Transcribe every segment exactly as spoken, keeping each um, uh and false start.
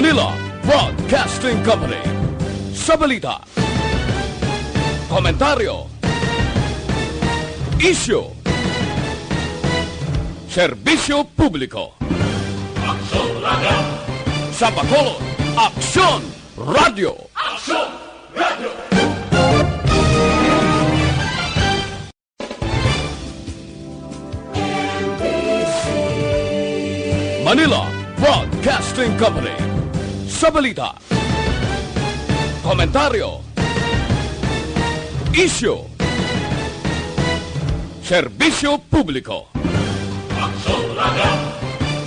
Manila Broadcasting Company. Sa balita, komentaryo, isyu, serbisyo publiko. Aksyon Radio. Sa Bacolod, Aksyon Radio. Aksyon Radio. Manila Broadcasting Company. Sa balita, komentaryo, isyu, serbisyo publiko. Aksyon Radio.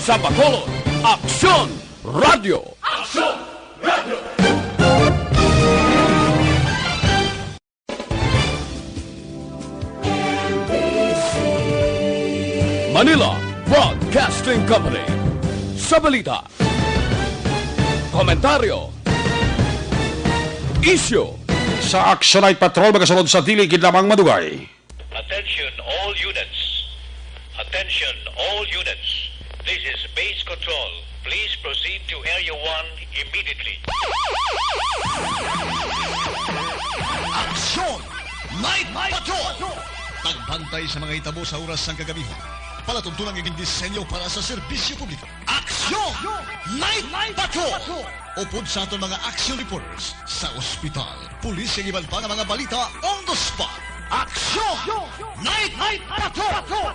Sa Bacolod, Aksyon Radio. Aksyon Radio. Manila Broadcasting Company. Sa balita, komentaryo, isyu. Sa Action Night Patrol, magasunod sa dili gid lamang madugay. Attention all units. Attention all units. This is Base Control. Please proceed to Area one immediately. Aksyon! Night Patrol! Pagbantay sa mga hitabo sa oras sang kagabihan. Palatuntunan nga gindisenyo para sa serbisyo publiko. Aksyon! Night Patrol! Upod sa aton mga action reporters sa ospital, pulis, kag iban pa nga mga balita on the spot. Aksyon! Night Patrol!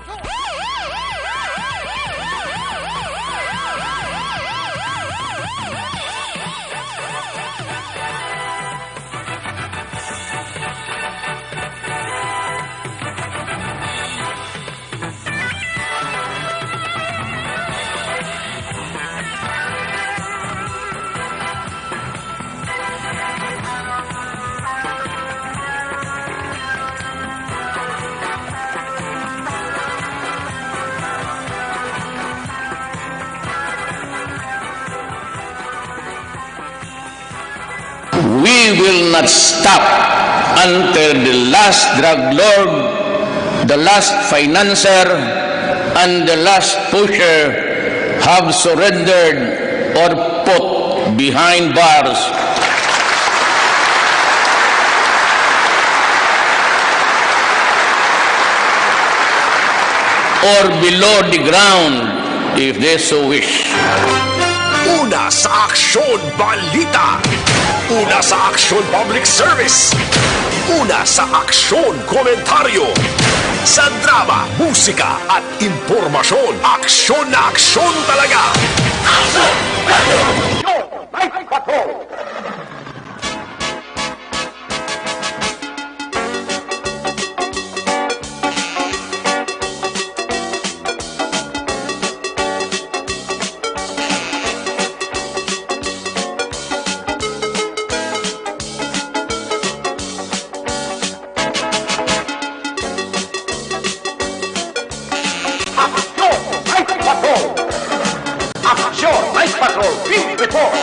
We will not stop until the last drug lord, the last financier, and the last pusher have surrendered or put behind bars or below the ground if they so wish. Una sa Aksyon Balita. Una sa Aksyon Public Service. Una sa Aksyon Komentaryo. Sa drama, musika, at impormasyon, aksyon na aksyon talaga. Aksyon! Aksyon! Night Patrol! Aksyon! Night Patrol! Aksyon! Night Patrol! Field Report!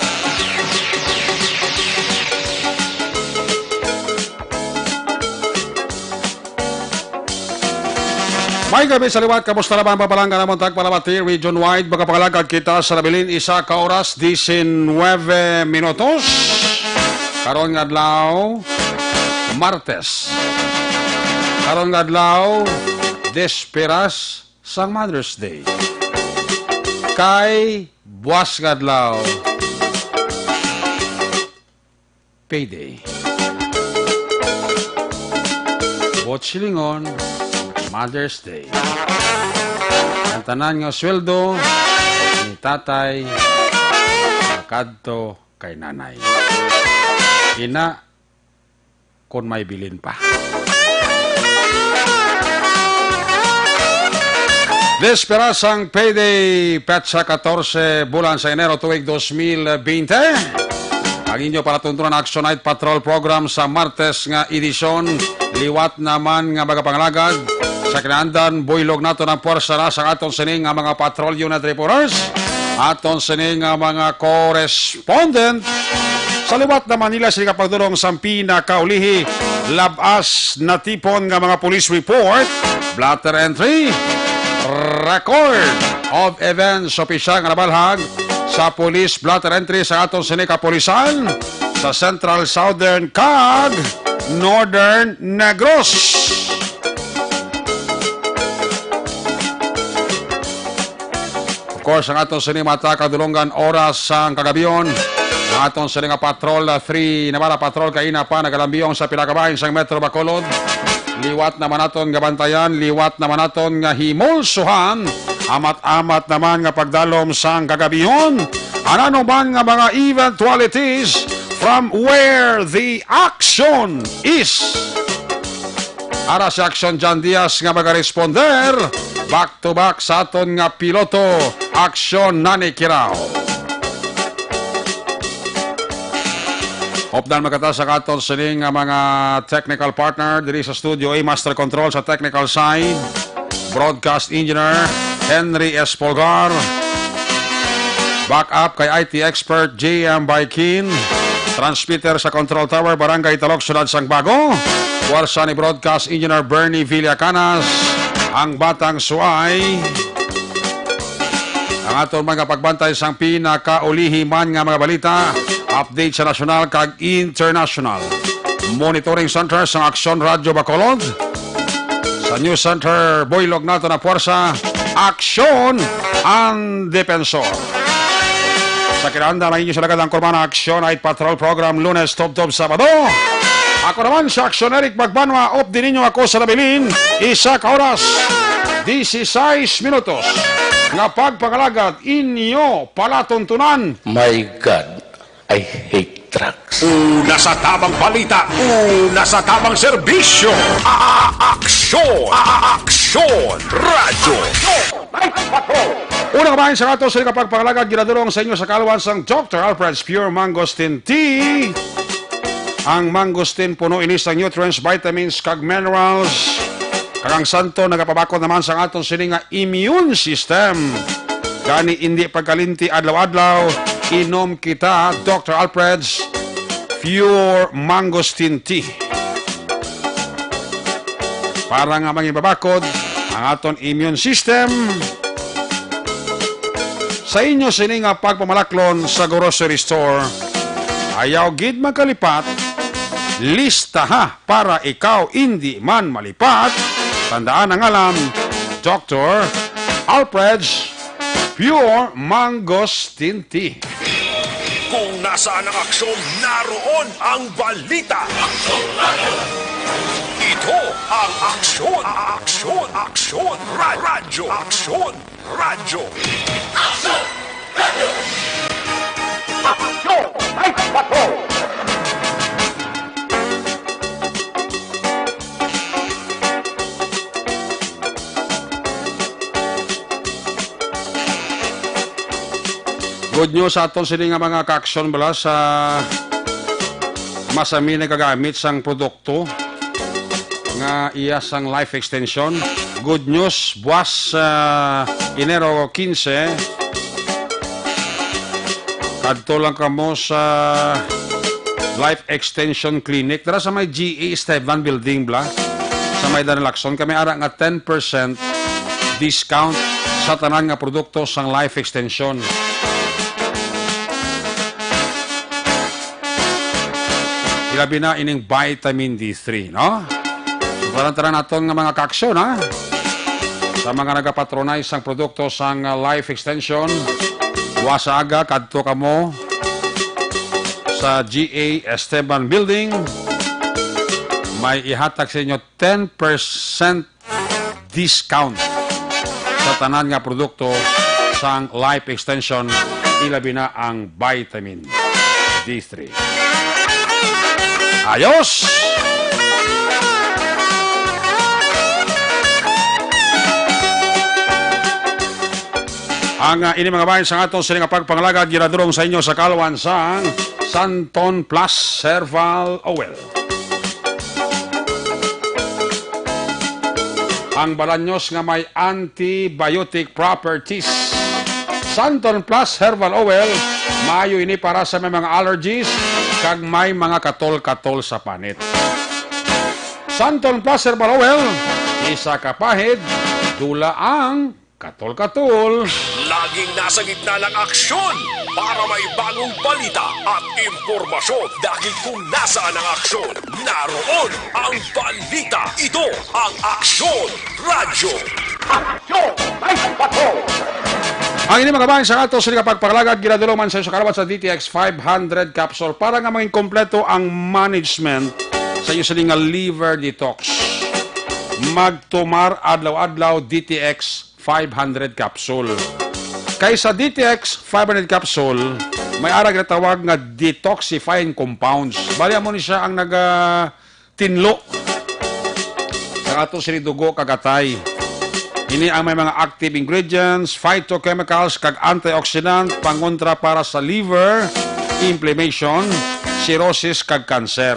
May gabi sa liwat, kamusta na ba ang pabalangga namon tagpalabati region-wide? Makapangalagad kita sa nabilin isa ka oras, diecinueve minutos. Karon nga adlaw, Martes. Karon nga adlaw, desperas sang Mother's Day. Kay buwas nga adlaw, payday. Buot silingon, Mother's Day. Ang tanan nga sweldo ni tatay makadto kay nanay. Ina, kon may bilin pa. Desperas ang payday, petsa katorse, bulan sa Enero, tuig dos mil bente. Ang inyo palatuntunan Action Night Patrol Program sa Martes nga edisyon. Liwat naman nga magapangalagad sa kinaandan, buylog nato ang puwersa na sa aton sini nga mga patrol unit reporters, aton sini nga mga correspondent sa liwat na Manila, sini kapagdulong sa pinakaulihi, lab-as natipon nga mga police report, blotter entry, record of events, opisyal nga nabalhag sa police blotter entry sa aton sini kapulisan sa Central, Southern, kag Northern Negros. Of course, ang aton sini mata kadulungan oras sang kagabihon. Ang aton sini nga patrol, ah, three, Navarra Patrol, kaina pa nagalambiyong sa pila ka bahin sang Metro Bacolod. Liwat naman naton nga bantayan, liwat naman naton nga himulsuhan. Amat-amat naman nga pagdalom sang kagabihon. Ano man nga mga eventualities from where the action is. Ara si Action John Diaz nga magaresponder back to back sa aton nga piloto, Action Nani Kirao. Hopdan magkata sa katon sini nga mga technical partner diri sa studio, A, Master Control sa technical side, Broadcast Engineer Henry Espolgar. Backup kay I T expert J M Baikin. Transmitter sa Control Tower, Barangay Talok, Siyudad sang Bago. Puwersa ni Broadcast Engineer Bernie Villacanas. Ang Batang Suay. Ang aton mga pagbantay sang pinakaulihi man nga mga balita, update sa nasyonal kag international. Monitoring Center sang Aksyon Radyo Bacolod. Sa News Center, buylog nato na puwersa, Aksyon ang Depensor. Sa kinahanglan ang inyo sa lagad ang Kurmana Aksyon Night Patrol Program, Lunes tubtob Sabado. Ako naman si Aksyon Eric Magbanwa, updi ninyo ako sa nabilin, isa ka oras, dieciséis minutos, nga pagpangalagad inyo palatuntunan. My God, I hate drugs. Una sa tabang balita, una sa tabang serbisyo. A-, a-, aksyon, a-, a-, aksyon, radyo. Una ka bahin sa ato sa kapagpangalagad, ginadulong sa inyo sa kalwan sang Doctor Alfred's Pure Mangosteen Tea. Ang mangosteen puno ini sang nutrients, vitamins, kag minerals. Kag ang santon nagapabakod naman sa aton sini nga immune system. Gani, indi pagkalinti adlaw-adlaw, inom kita, Doctor Alfred's Pure Mangosteen Tea. Para nga mangibabakod ang aton immune system. Sa inyo sini nga pagpamalaklon sa grocery store, ayaw gid magkalipat, lista ha, para ikaw indi man malipat. Tandaan ang ngalan, Doctor Alfred's Pure Mangosteen Tea. Kung nasaan ang aksyon, naroon ang balita. Ito ang Aksyon, Aksyon, Aksyon, Ra-, Radyo, Aksyon, Radyo. Aksyon! Radyo! Aksyon! Night Patrol! Good news sa aton sini nga mga ka-aksyon bala sa masami nagagamit sang produkto nga iya sang life extension. Good news, buwas sa Enero quince, kadto lang kamo sa Life Extension Clinic. Dara sa may G A Esteban Building, bla. Sa may Danilacson, kami ara nga ten percent discount sa tanan nga produkto sang Life Extension. Ilabi na ining vitamin D three, no? So, tanan-tanan naton nga mga kaaksyon, ha? Sa mga nagapatronize sang produkto sang, uh, Life Extension, buwas sa aga, kadto kamo sa G A Esteban Building. May ihatag sa inyo ten percent discount sa tanan nga produkto sang Life Extension, ilabi na ang vitamin D three. Ayos! Ang, ah, ini mga bahin sa aton sini nga pagpangalagad ginadurong sa inyo sa kalwan sang Santon Plus Herbal Oil. Ang balanyos nga may antibiotic properties. Santon Plus Herbal Oil, maayo ini para sa may mga allergies kag may mga katol-katol sa panit. Santon Plus Herbal Oil, isa ka pahid, dula ang katol-katol. Laging nasa gitna ng aksyon, Para may bagong balita at impormasyon, dahil kung nasaan ang aksyon, naroon ang balita. Ito ang Aksyon Radyo. Aksyon! May bato! Ang ini, mga kabayan, sa ato sini nga pagpangalagad, ginadulong man sa, sa kalaban sa D T X five hundred capsule para nga mangin kompleto ang management sa iyo sini nga liver detox. Magtumar adlaw-adlaw D T X five hundred capsule. Kay sa D T X five hundred capsule, may ara ginatawag nga detoxifying compounds. Bali, amo ni siya ang naga tinlo sa ato sini dugo kag atay. Ini ang may mga active ingredients, phytochemicals, kag antioxidant, pangontra para sa liver, inflammation, cirrhosis, kag cancer.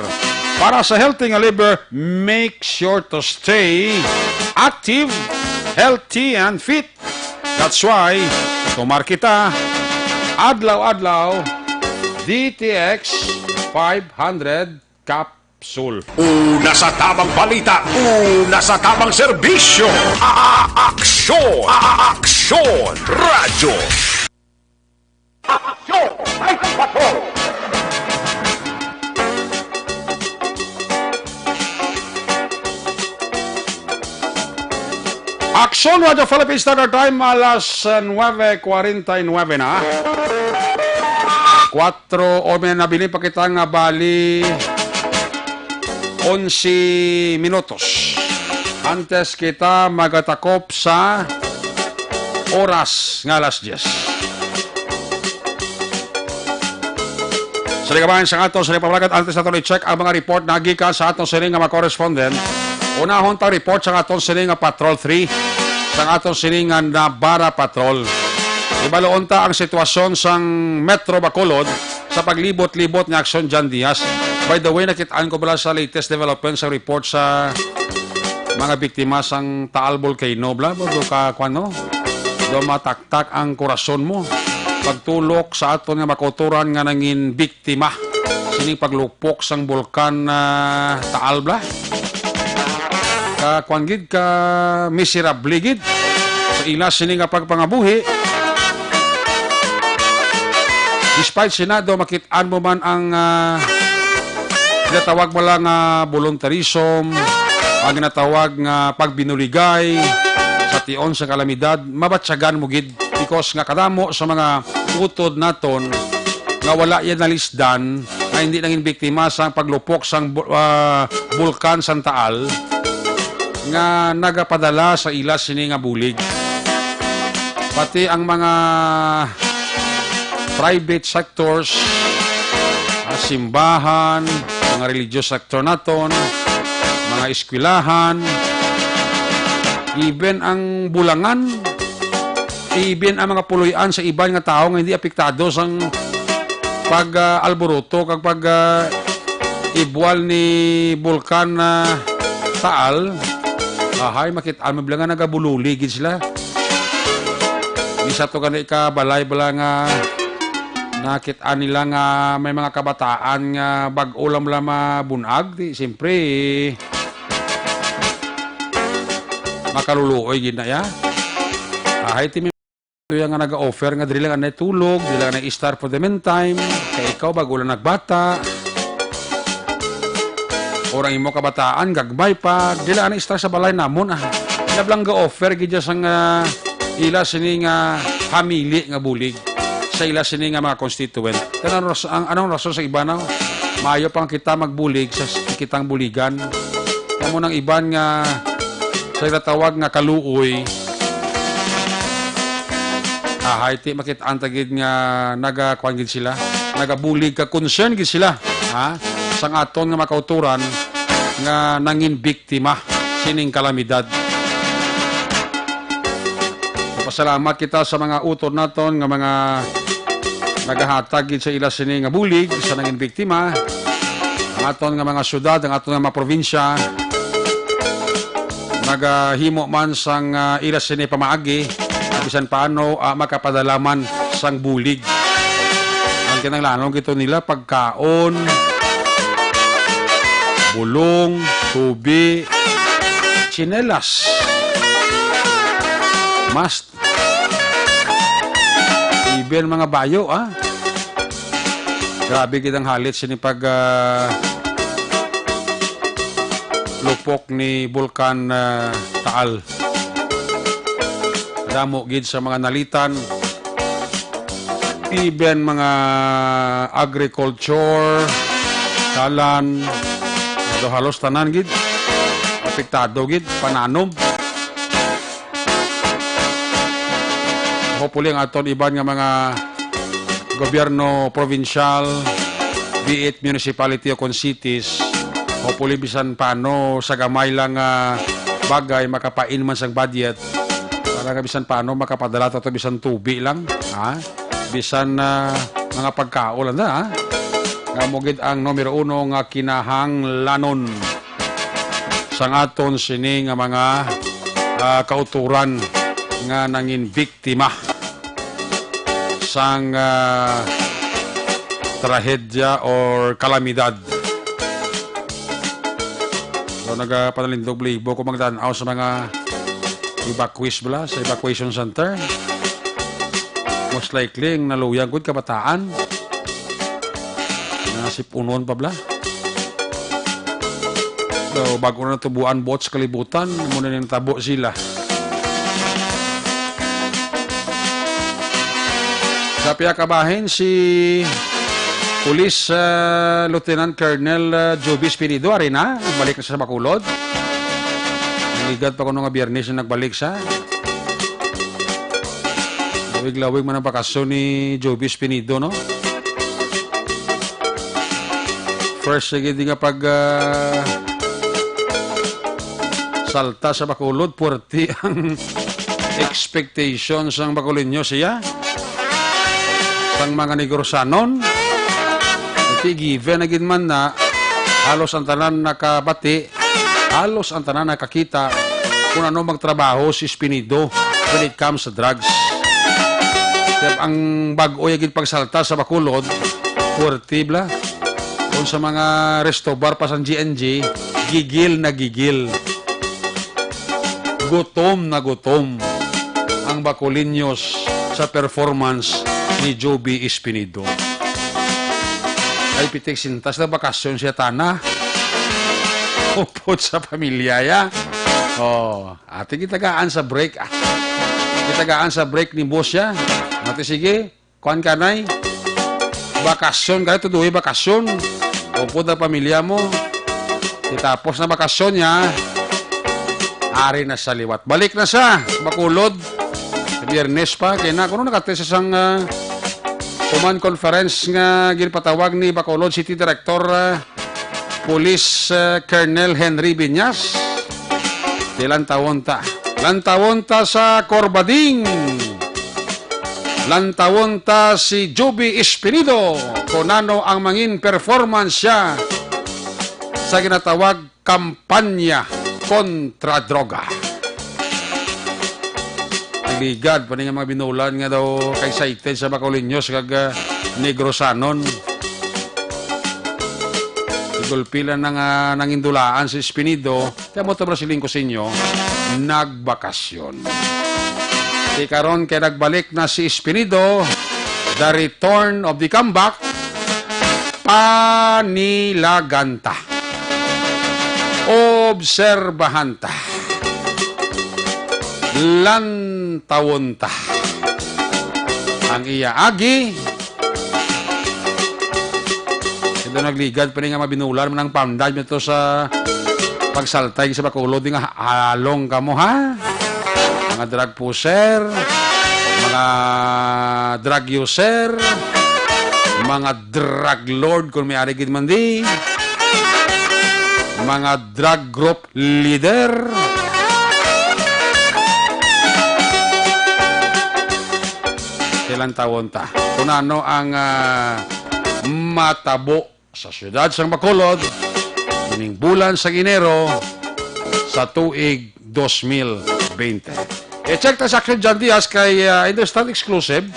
Para sa healthy nga liver, make sure to stay active, healthy, and fit. That's why, tumar kita adlaw-adlaw, D T X five hundred capsule. Una sa tamang balita, una sa tamang serbisyo. A-, a-, aksyon, a-, a-, aksyon, radyo. Aksyon! May bato! Aksyon Radyo Philippines Standard Time, alas nueve cuarenta y nueve na. Kuwatro, o may nabilin pa kita nga bali onse minutos. Antes kita magatakop sa oras nga alas diyes. Sa ligabayan sa ato, sa pamalakat, antes nato i-check ang mga report na gikan sa aton sini nga mga correspondent. Unahon tang report sa aton sini nga Patrol three, sa aton sini nga Navarra Patrol. Ibaluon ta ang sitwasyon sang Metro Bacolod sa paglibot-libot ni Aksyon Jan Diaz. By the way, nakit-an ko bala sa latest development sa report sa mga biktima sang Taal Volcano, bla, bago ka, kwan, no? Do mataktak ang korason mo. Pagtulok sa aton nga makauturan nga nangin biktima sining paglupok sang bulkan, ah, Taal, bla. Ka, kwan gid, ka miserable gid sa ila sini nga pagpangabuhi. Despite sina, do makit-an mo man ang, ah, ginatawag mo lang nga volunteerism, ang ginatawag nga pagbinuligay sa tion sa kalamidad, mabatyagan mo gid, because nga kadamo sa mga utod naton nga wala yan nalisdan, nga hindi nangin biktima sang paglupok sang bu-, ah, bulkan sang Taal, nga nagapadala sa ila sini nga bulig. Pati ang mga private sectors, ah, simbahan, mga religious sector naton, mga eskwelahan, even ang bulangan, even ang mga puloy-an sa iban nga tawo nga hindi apektado sang pag, ah, alboroto kag pag, ah, ibwal ni Bulkan, ah, Taal. Ahay, makit-an mo bala nga nagabululi gid sila. Isa to gani ka balay bala nga nakit-an nila nga may mga kabataan nga bag-o lang bala mabun-ag. Di, siyempre, makaluluoy gid na ya. Ahay, ti may tuya nga naga-offer nga dili lang anay tulog, dili lang anay istar for the meantime. Kay ikaw, bago lang nagbata. Or ang imo kabataan, gagmay pa, dili lang anay istar sa balay namon, ah. Ila lang ga-offer gid sang, ah, ila sini nga hamili nga bulig sa ila sini nga mga constituent. Kaya ang ras-, ang, anong rason sa iba na? Maayo pa nga kita magbulig sa s-, kitang buligan. Amo nang iban nga sa ginatawag nga kaluoy. Ahay, ti makit-an ta gid nga nagakuan gid sila, nagabulig ka concern gid sila, ha, sang aton nga makauturan nga nangin biktima sining kalamidad. Pasalamat kita sa mga utod naton nga mga nagahatag gid sa ila sini nga bulig sa nangin biktima. Ang aton nga mga syudad, ang aton nga mga probinsya, nagahimo man sang, ah, ila sini pamaagi, ah, bisan paano, ah, makapadala man sang bulig. Ang kinahanglanon gito nila, pagkaon, bulong, tubi, tsinelas. Mas Even mga bayo, ah. Grabe gid ang halit sini pag, ah, lupok ni Bulkan, ah, Taal. Damo gid sa mga nalitan, even mga agriculture, dalan, daw halos tanan gid apektado gid, pananom. Hopefully, ang aton iban nga mga gobyerno provincial, be it municipality o kon cities, hopefully, bisan paano sa gamay lang nga bagay, makapain man sang budget para nga bisan paano makapadala ta to bisan tubi lang, ha? Bisan, ah, mga pagkaon lang na, ha? Nga mo gid ang numero uno nga kinahanglanon sang aton sini nga mga, ah, kauturan nga nangin biktima sang, ah, trahedya or kalamidad. So, nagapanalindog belibo ko magdan-aw sa mga evacuees bala sa evacuation center. Most likely, ang naluyang gud kabataan. Nasip-unon pa bala. So, bago na tubuan buot sa kalibutan, muna ning tabo sila. Sa pihak kabahin, si Police, ah, Lieutenant Colonel, ah, Joby Espinido, ari na, balik na siya sa Bacolod. Ligad pa kuno nga Biyernes na nagbalik siya. Lawig-lawig man ang bakasyon ni Joby Espinido, no? First, sige, di nga pag, ah, salta sa Bacolod, puwerte ang expectation sang Bacolodño siya, sang mga Negrosanon. Iti given na gid man na, halos ang tanan nakabati, halos ang tanan nakakita kung ano magtrabaho si Espinido when it comes to drugs. Kaya ang bag-o ya gid pagsalta sa Bacolod, puwerte bala. Kung sa mga resto bar pa sang G N G, gigil na gigil. Gutom na gutom ang Bacolodños sa performance ni Joby Espinido. Ay, pitik sintas na bakasyon siya tana. Upod sa pamilya ya. Oh, ati gitagaan sa break. Ah. Gitagaan sa break ni boss ya. Ati sige, kuan ka, nay. Bakasyon ka, tuduhi bakasyon. Upod ang pamilya mo. Itapos na bakasyon niya, ari na sa liwat. Balik na sa Bacolod. Sa Biyernes pa, kay na, kuno nakati sa sang, ah, command conference nga ginpatawag ni Bacolod City Director, ah, Police, ah, Colonel Henry Viñas. Di lantawon ta. Lantawon ta sa Corbading. Lantawon ta si Joby Espinido kung ano ang mangin performance siya sa ginatawag kampanya kontra droga. Ligad pa ni nga mga binulan nga daw ka-excited sa Bacolodños kag, ah, Negrosanon. Sigulpi lang na nga nangindulaan si Espinido, kaya mo to, Brasiling ko sa inyo, nagbakasyon. Di karon kay nagbalik na si Espinido, the return of the comeback, panilagan ta. Obserbahan ta. Lantawon ta. Ang iya agi, ito nagligad pa ni nga mabinulan man ang panday nito sa pagsaltay sa Bacolod, di nga halong kamo, ha? Mga drug pusher, mga drug user, mga drug lord, kung may ari gid man di, mga drug group leader. Kailan tawon ta? Kung ano ang, ah, matabo sa siyudad sang Bacolod, ining bulan sang Enero sa tuig dos mil bente. I-check ta si Action John Diaz kay, ah, Hindustan Exclusive.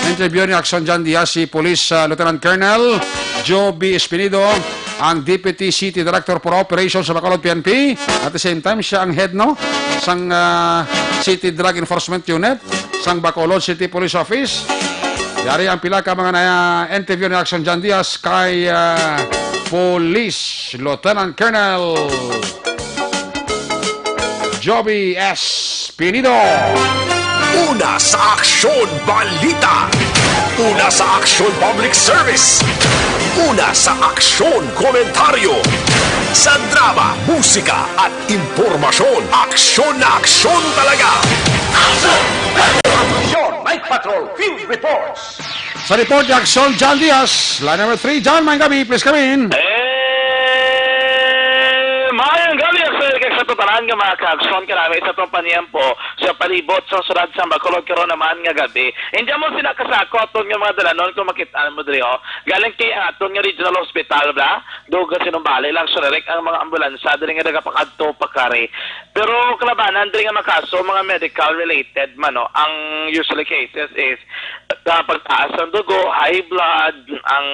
Interview ni Action John Diaz si Police, ah, Lieutenant Colonel Joby Espinido, ang Deputy City Director for Operations sa Bacolod P N P. At the same time, siya ang head, no, sang, ah, City Drug Enforcement Unit sang Bacolod City Police Office. Yari ang pila ka mga na-interview ni Action John Diaz kay, ah, Police Lieutenant Colonel Joby S. Pinido. Una sa Aksyon Balita. Una sa Aksyon Public Service. Una sa Aksyon Komentaryo. Sa drama, musika, at impormasyon. Aksyon na aksyon talaga. Aksyon! Aksyon! Night Patrol Field Reports. Sa report ni Aksyon, John Diaz. Line number three, John, maayong gabi, please come in. Eh, maayong gabi, Aksyon, kag sa tutanan nga mga ka-Aksyon, karami sa atong paniyempo sa palibot sa syudad sa Bacolod karon naman nga gabi. Hindi mo sila kasako aton nga mga dalanon kung makita mo diri, oh. Galing kay aton nga regional hospital, bla? Duga sinumbali lang, Aksyon, ang mga ambulansya diri nga nagapakadto pakari. Pero kalabanan diri nga makaso, mga medical related man, no? Ang usually cases is sa pagtaas ng dugo, high blood, ang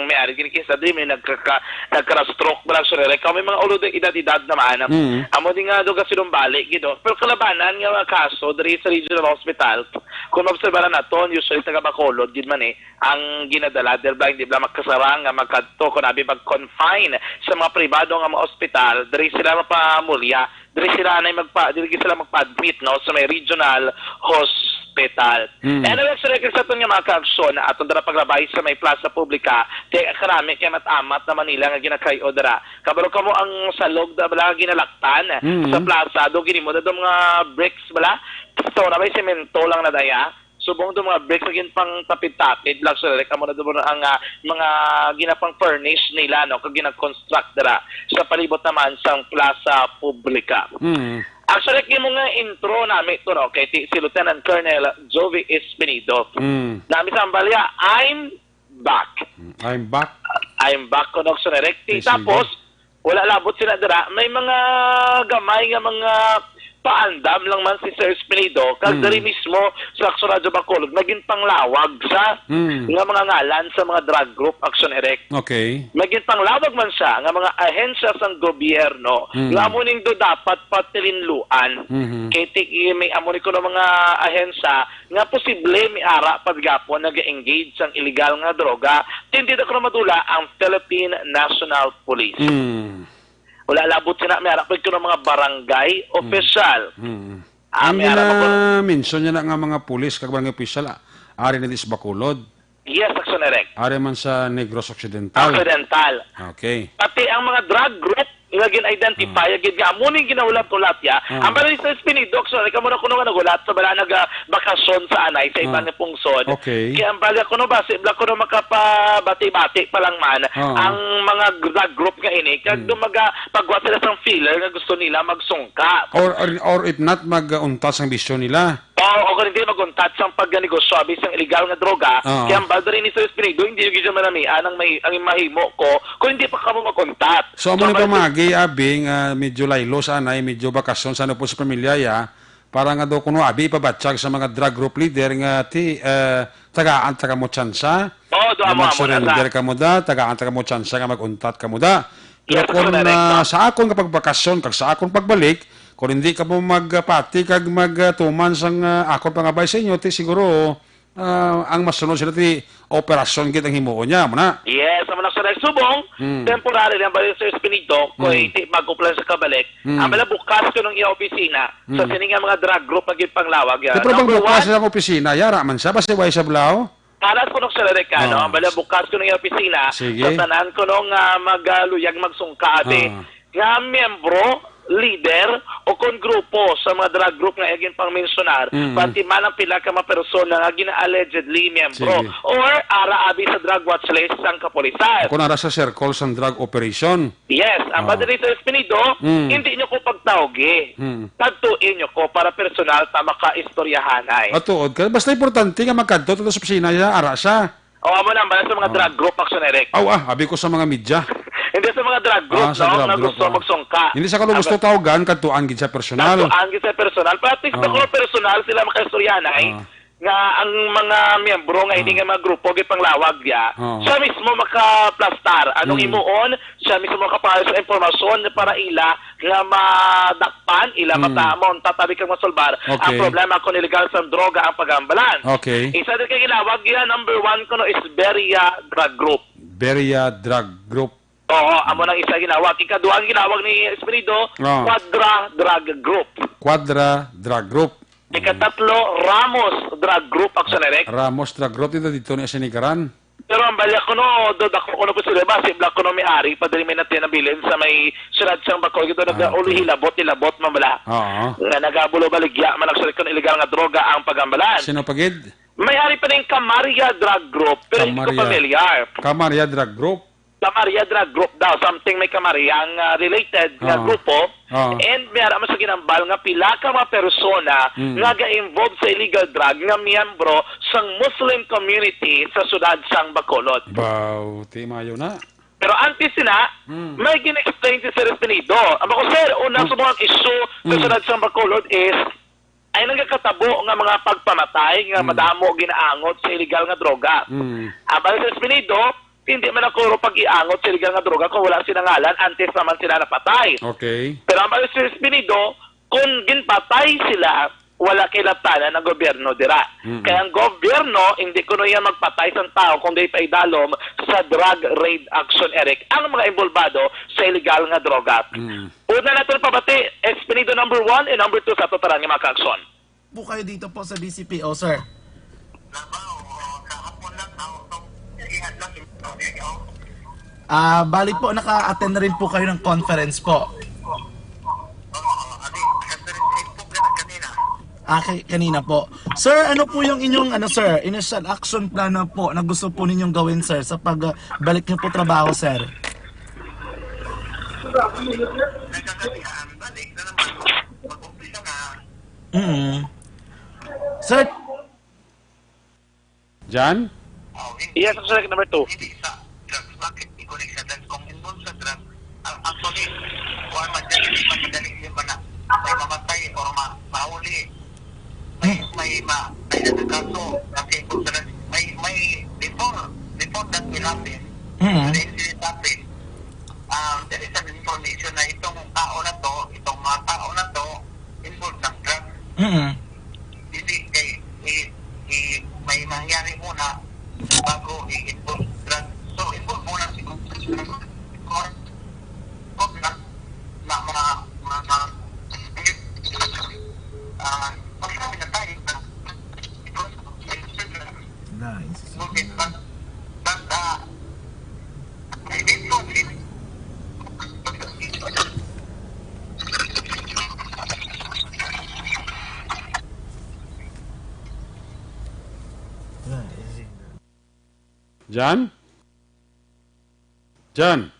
may ari gini kisa diri, may nagkaka-, nagkara-stroke ba lang, Aksyon, kami mga ulo edad-edad naman. Mm. Amo di nga duga sinumbali, gido. Pero kalabanan nga mga kaso diri sa regional hospital, kung maobserbaran naton, usually taga Bacolod gid man, eh, ang ginadala, diri bala hindi bala makasarang nga magkadto kung abi mag-confine sa mga pribado nga mga ospital, diri sila mapamulya, diri sila na magpa, diri sila magpa-admit, no, sa may regional hospital. Mm. Anyway, sa record sa aton nga mga ka-Aksyon, aton dira paglabay sa may plaza publika, kay karami kay mat-amat na Manila nga ginakayo dira. Kabalo kamo ang salog da bala ginalaktan Mm. sa plaza, do ginimo na do mga bricks bala, so na may semento lang na daya. Subong do mga bricks nga ginpangtapid-tapid lang, so, like, amo na do ang, ah, mga ginapang-furnish nila, no, kag gina-construct dira sa palibot naman sang plaza publika. Mm. Actually, like, imo nga intro nami to, no, kay ti-, si Lieutenant Colonel Jovi Espinido. Mm. Nami sa ambalya, I'm back. Mm, I'm back. I'm back, kuno, Aksyon, Direk. Ti, Sige, sige. Tapos, wala labot sila dira. May mga gamay nga mga paandam lang man si Sir Espinido. Kag Mm. diri mismo sa Aksyon Radyo Bacolod, naging panglawag sa Mm. nga mga ngalan sa mga drug group, Aksyon, Direk. Okay. Naging panglawag man siya nga mga ahensya sang gobyerno Mm. nga amo ning do dapat patilinluan. Mhm. Kay ti-, may amo ni kuno mga ahensya nga posible may ara pa gihapon nag-engage sang illegal nga droga, tindi na kuno madula ang Philippine National Police. Mm. Wala labot sina, may ara pa kuno mga barangay Mm. official. Mm. Ah, Ang may ara pa kuno. Gina-mention niya na nga mga pulis kag barangay official, ah, ari na di sa Bacolod. Yes, Aksyon, Direk. Ari man sa Negros Occidental. Occidental. Okay. Pati ang mga drug group nga gin-identify, Mm. gid nga amo ning ginahulat-hulat ya. Ah. Ang bali sa Espinido, Aksyon, ikaw mo na kuno nga naghulat sa bala naga bakasyon sa anay sa iba Ah. nga pungsod. Okay. Kaya ang bali kuno ba, si bala kuno makapabati-bati pa lang man Ah. ang mga drug group nga ini, kag Mm. dumaga pagwa sila sang filler nga gusto nila magsungka. Or, or, or if not, mag-untas ang bisyo nila. O, o kung hindi, mag-untat sang pagganegosyo abi sang illegal nga droga, Oo. kaya ang balda rin ni Sir Espinido, hindi yung gidya manamian ang, may, ang mahimo ko kung hindi pa kamo mag-untat. So, amo So, ni ang balda pamagi, abi, nga medyo laylo sa anay, medyo bakasyon sa ano po sa pamilya, ya, para nga daw kuno abi ipabatyag sa mga drug group leader nga ti, eh, tagaan ta kamo tsansa Oo, do nga amo, amo na mag-surrender sa kamo da, tagaan ta kamo tsansa nga mag-untat kamo da. Pero Yes, kung, correct. ah, sa akon nga pagbakasyon kag sa akon pagbalik, kung hindi kamo magpati kag magtuman sang, ah, akon pangabay sa inyo, ti siguro, ah, ang masunod sila ti operasyon gid ang himuon niya, mo na. Yes, amo na sa subong, Hmm. temporary lang ba yung Sir Espinido, kung Hmm. hindi bago pa lang sa kabalik, Hmm. ang bala bukas ko nung iya opisina, sa Hmm. sini nga mga drug group ang ginpanglawag, ya. Di, pero bang Number bukas one, ang opisina, yara man siya, basta way sa Blau? Alas ko nung sa Amerikano, Ah. ang bala bukas ko nung iya opisina, Sige. sa tanan ko nung, ah, magaluyag magsungka, abi, Ah. nga miyembro, leader, o kon grupo sa mga drug group nga igin pang-mensionar, Mm. pati man ang pila ka mga persona nga gina-allegedly miyembro, Sige. or ara abi sa drug watch list sang kapulisan. Kung ara sa circle sang drug operation. Yes, ang Ah. Padre Espinido, Mm. hindi nyo ko pagtawgi. Mm. Kadtuin nyo ko para personal ta makaistoryahanay. Matuod ka. Basta importante nga magkadto to sa opisina niya, ara siya. O, amo na, bala sa mga Ah. drug group, Action Direct. Aw, ah, abi ko sa mga media. Hindi sa mga drug group, Ah, sa no, drug na group, gusto ah. magsungka. Hindi sa kalo gusto Amo, tawgan, kadtuan gid sa personal. Kadtuan gid sa personal. Pero at least, Ah. bako personal sila makaistoryahanay. Ah. nga ang mga miyembro nga ini Ah. nga mga grupo gipanglawag niya, Oo. siya mismo makaplastar. Anong Mm. himuon? Siya mismo makapangayo sa impormasyon para ila nga madakpan, ila Mm. mata-, mauntat abi kag masolbar ang Okay. problema kung illegal sang droga ang pag-ambalan. Okay. Isa din kay ginawag niya, number one kuno is Beria Drug Group. Beria Drug Group. Oo, amo nang isa ginawag. Ikaduha ang ginawag ni Espirido, Ah. Quadra Drug Group. Quadra Drug Group. Ikatatlo, Ramos Drug Group, Action Direct. Ramos Drug Group, dito, dito ni Asinigaran. Pero ang balya kuno, do, dako kuno posible ba, si Black kuno may ari, pa diri may natin nabilin sa may siyudad sang Bacolod, dito Ah, okay. nag-uli hilabot, hilabot, man bala. Oo. Nga nagabulo baligya, man actually kung illegal nga droga ang pagambalan. Sino pa gid? May ari pa ning Kamaria Drug Group, pero hindi ko Kamaria. familiar. Kamaria Drug Group? Kamaria Drug Group daw, something may Kamaria ang, ah, related nga Oo. grupo. Oo. And may ara man sa ginambal nga pila ka mga persona Mm. nga ga-involve sa illegal drug nga miyembro sang Muslim community sa siyudad sang Bacolod. Baw, ti mayo na. Pero antes sina, Mm. may gin-explain si Sir Espinido. Amo ko, sir, una Mm. sa mga issue sa Mm. siyudad sang Bacolod is ay nagakatabo nga mga pagpamatay nga Mm. madamo ginaangot sa illegal nga droga. Mm. Ang bali sa Espinido, hindi man ako ro pag-iangot sa illegal nga droga kung wala sila ngalan, antes naman sila napatay. Okay. Pero ang bali sa Espinido, kung ginpatay sila, wala kay laptanan ang gobyerno dira. Mm. Kaya ang gobyerno, hindi kuno yan magpatay sa tao kung di pa idalom sa drug raid action, Eric, ang mga involbado sa illegal nga droga. Mm. Una naton pabati, Espinido number one and number two sa ato tanan nga mga kaaksyon. Po kayo dito po sa D C P O, sir? Ah, bali po, naka-attend na rin po kayo ng conference po. Ah, kay-, kanina po. Sir, ano po yung inyong, ano, sir, initial action plan na po na gusto po ninyong gawin, sir, sa pag, ah, balik niyo po trabaho, sir? Mm. Sir? Jan? Yes, ang select number two. Hindi sa drugs, bakit i-connect sa drugs? Kung involved sa drugs, ang actually, kuwan, madali, madali yun ba na may mamatay or ma-, mauli? May, Hmm. may ma-, may nagkakaso, kasi involved sa drugs. May, may, before, before that will happen, Hmm. the incident happen, um, there is an information na itong tao na to, itong mga tao na to, involved ng drugs. Mm. Hindi kay i-, i-, may mangyari muna bago i-involve drugs. So, involve muna siguro sa drugs. Or, or na, na mga, mga, ah, marami na tayo na Nice. But, but, uh, I did not Jan? Jan?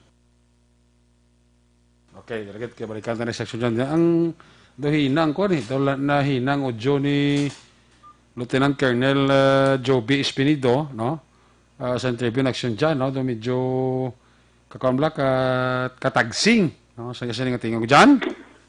Okay, direct kay balikan ta ni section dyan. Ang daw hinang ko ni, daw la-, nahinang audio ni Lieutenant Colonel, uh, Joby Espinido, no? Uh, sa interview na action dyan, no? Daw medyo kakuan bala, ka-, katagsing, no? Sa kasi nga tingog dyan.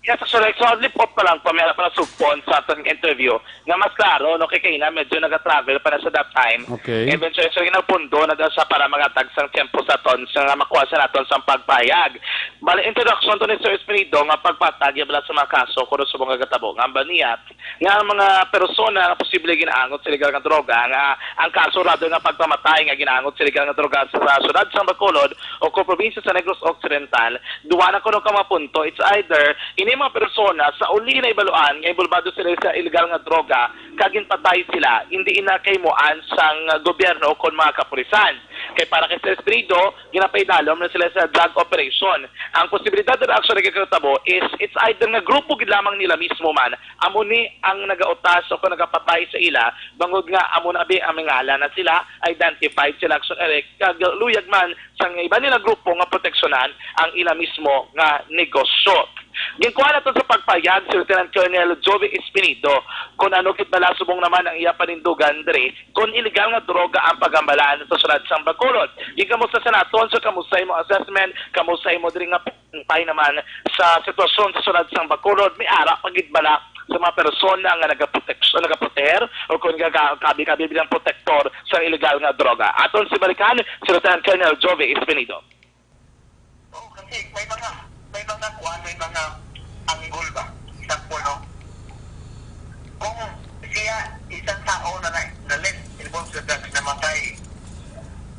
Yes, actually, so, lip off pa lang, pamela pa na sugpon sa atong interview. Nga mas klaro, no, kay kaina medyo naga-travel pa na sa that time. Okay. Eventually, so, ginagpundo na daw siya para mangatag sang tiyempo sa aton, sa nga makuha sa naton sang pagpahayag. Bali, introduction to ni Sir Espinido nga pagpatag, iya bala sa mga kaso, kung subong nga gatabo. Nga ba niya, nga ang mga persona nga posible ginaangot sa illegal nga droga, nga ang kaso rather nga pagpamatay nga ginaangot sa illegal nga droga sa, sa syudad sa Bacolod o kung probinsya sa Negros Occidental, duwa na kuno ka mga punto. It's either ini mga persona sa uli na ibaluan nga involbado sila sa illegal nga droga, kag ginpatay sila, hindi ina kahimuan sang gobyerno o kon mga kapulisan. Kay para kay Sir Espirido, ginapaidalom na sila sa drug operation. Ang posibilidad na actually nagkakatabo is it's either nga grupo gid lamang nila mismo man, amo ni ang nagautas o kung nagapatay sa ila, bangod nga amo na abi ang mga ngalan na sila, identified sila, action, erect, kag luyag man sa iba nila grupo nga proteksyonan ang ila mismo nga negosyo. Ginkuha nato sa pagpayag si Lieutenant Colonel Joey Espinido kung ano gid bala subong naman ang iya panindugan diri kung illegal nga droga ang pagambalaan sa syudad sang Bacolod. Gikamusta sa naton, so kamusta imo assessment, kamusta imo diri nga pay naman sa sitwasyon sa syudad sang Bacolod, may ara pa gid bala sa mga persona nga nagaproteksyon, nagaproteher o kung gaga-, kabi-kabi bilang protektor sa illegal nga droga. Aton si balikan si Lieutenant Colonel Jove Espinido. Oh, kasi may mga, may mga kuwan, may mga angle ba? Example, no? Kung siya, isang tao na na, na less involved sa drugs, namatay,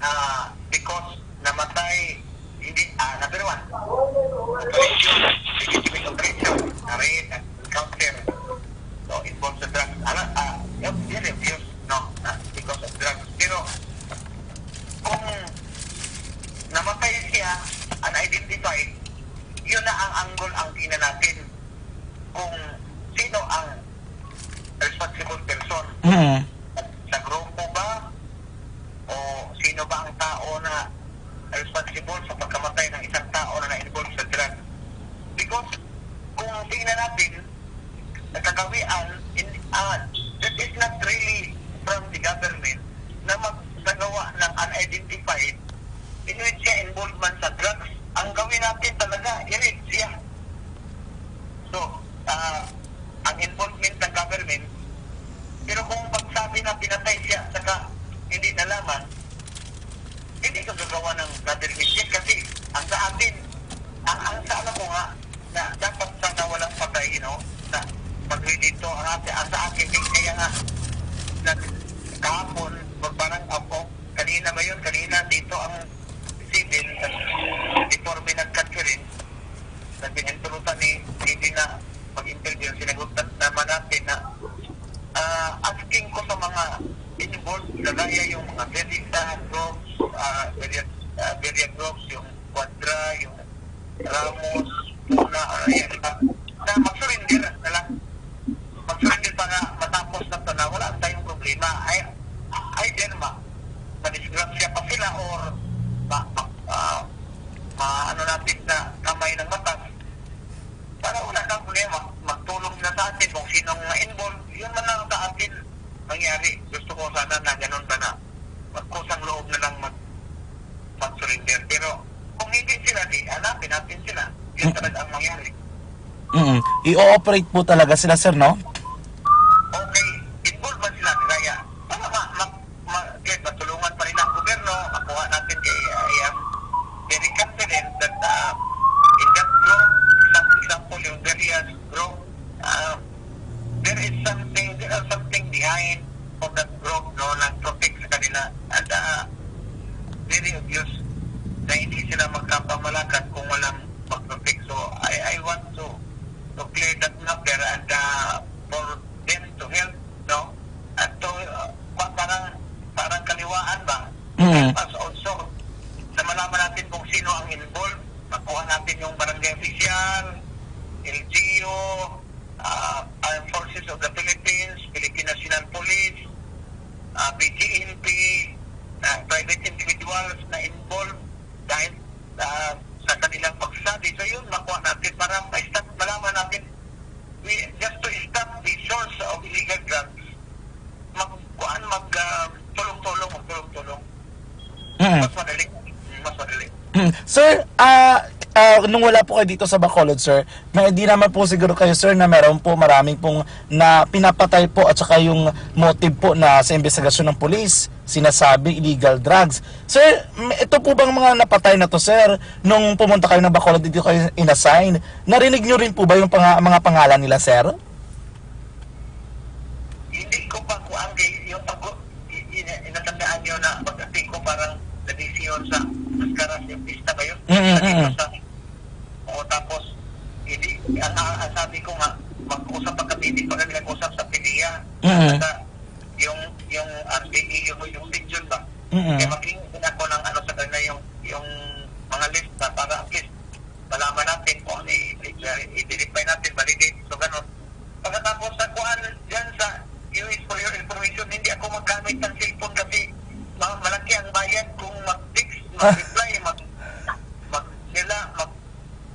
ah, because namatay, hindi, ah, number one, operation, legitimate operation, na raid, encounter, so, involved sa drugs. Ala, ah, yun, yun, yun, no? Ah, because of drugs. Pero, kung namatay siya, unidentified, yun na ang angle ang tingnan natin kung sino ang responsible person. Mm. Sa grupo ba? O sino ba ang tao na responsible sa pagkamatay ng isang tao na na-involve sa drug? Because kung tingnan natin, sa kagawian, in, ah, that is not really from the government na magsagawa ng unidentified in which siya involved man sa drugs. Ang gawin natin talaga, i-raid siya. So, ah, ang involvement ng government, pero kung pagsabi na pinatay siya, saka hindi nalaman, hindi ka gagawa ng government check kasi ang sa atin, ang, ang sa ano ko nga, na dapat sana walang patay, you know, na pag dito, ang, ate, ang sa akin, eh, kaya nga, nag, kahapon, pag parang ako, kanina ba yun? Kanina, dito ang civil, tas before may nag-conference, nag-interview ni civil na mag-interview, sinagot na, naman natin na, ah, asking ko sa mga involved, kagaya yung mga guerrilla groups, ah, guerrilla, ah, guerrilla groups, yung Quadra, yung Ramos, Luna, or ayan, na, na mag-surrender na lang. Mag-surrender para matapos na to na wala tayong problema. Ay, ay din ma, madisgrasya pa sila or ma, ma, ah, ma, ano natin sa kamay ng batas. Para wala nang problema, magtulong sila sa atin kung sinong na-involve. Yun man lang sa atin mangyari. Gusto ko sana na ganun ba na magkusang loob na lang mag, mag-surrender. Pero kung hindi sila, di hanapin natin sila. Yun Mm. talaga ang mangyari. Mm. I-ooperate po talaga sila, sir, no? Okay, involved man sila, kaya para ma, ma, ma, kaya matulungan pa rin ang gobyerno, makuha natin kay, uh, I am very confident that, uh, in that group, some example, yung various group, uh, there is something, there are something behind of that group, no, nag-protect sa kanila. And, uh, very obvious na hindi sila magkapamalakad kung walang mag-protect. So, I, I want to, to clear that matter and, uh, for them to help, no? At to, uh, pa-, parang, parang kaliwaan ba? Mm. Help us also. Sa malaman natin kung sino ang involved, makuha natin yung barangay official, L G U, ah, Armed Forces of the Philippines, Philippine National Police, ah, B G N P, ah, private individuals na involved dahil, ah, sa kanilang pagsabi. So yun, makuha natin para ma-stop, malaman natin. We, just to stop the source of illegal drugs, mag, kuan, mag, ah, tulong-tulong, magtulong-tulong. Mm. Mas madali. Mm, mas madali. Mm. Sir, ah, ah, nung wala po kayo dito sa Bacolod, sir, may di naman po siguro kayo, sir, na meron po maraming pong na pinapatay po at saka yung motive po na sa investigasyon ng pulis, sinasabi illegal drugs. Sir, m-, ito po bang mga napatay na to, sir, nung pumunta kayo ng Bacolod, dito kayo inassign, narinig nyo rin po ba yung panga-, mga pangalan nila, sir? Hindi ko pa kuan kay yung pag-, i-, i-, inatandaan nyo na pag-ating ko parang nabisi yun sa Mascaras, yung pista ba yun? Mm, mm, Nandito mm. Sa, o tapos, hindi, ang, ang, ang sabi ko nga, mag-usap pa kami, hindi pa kami nag-usap sa PDEA. Mm. Sa yung, yung R T E, yung, yung region ba? Mm. Kaya mag-ingat din ako ng ano sa kanila, yung, yung mga list na para at least malaman natin kung ano i-, i-, i-verify natin, validate. So, ganun. Pagkatapos sa kuan, dyan sa U S, for your information, hindi ako maggamit ng cellphone kasi ma-, malaki ang bayad kung mag-text, Ah. mag-reply, mag-, mag-, nila, mag-,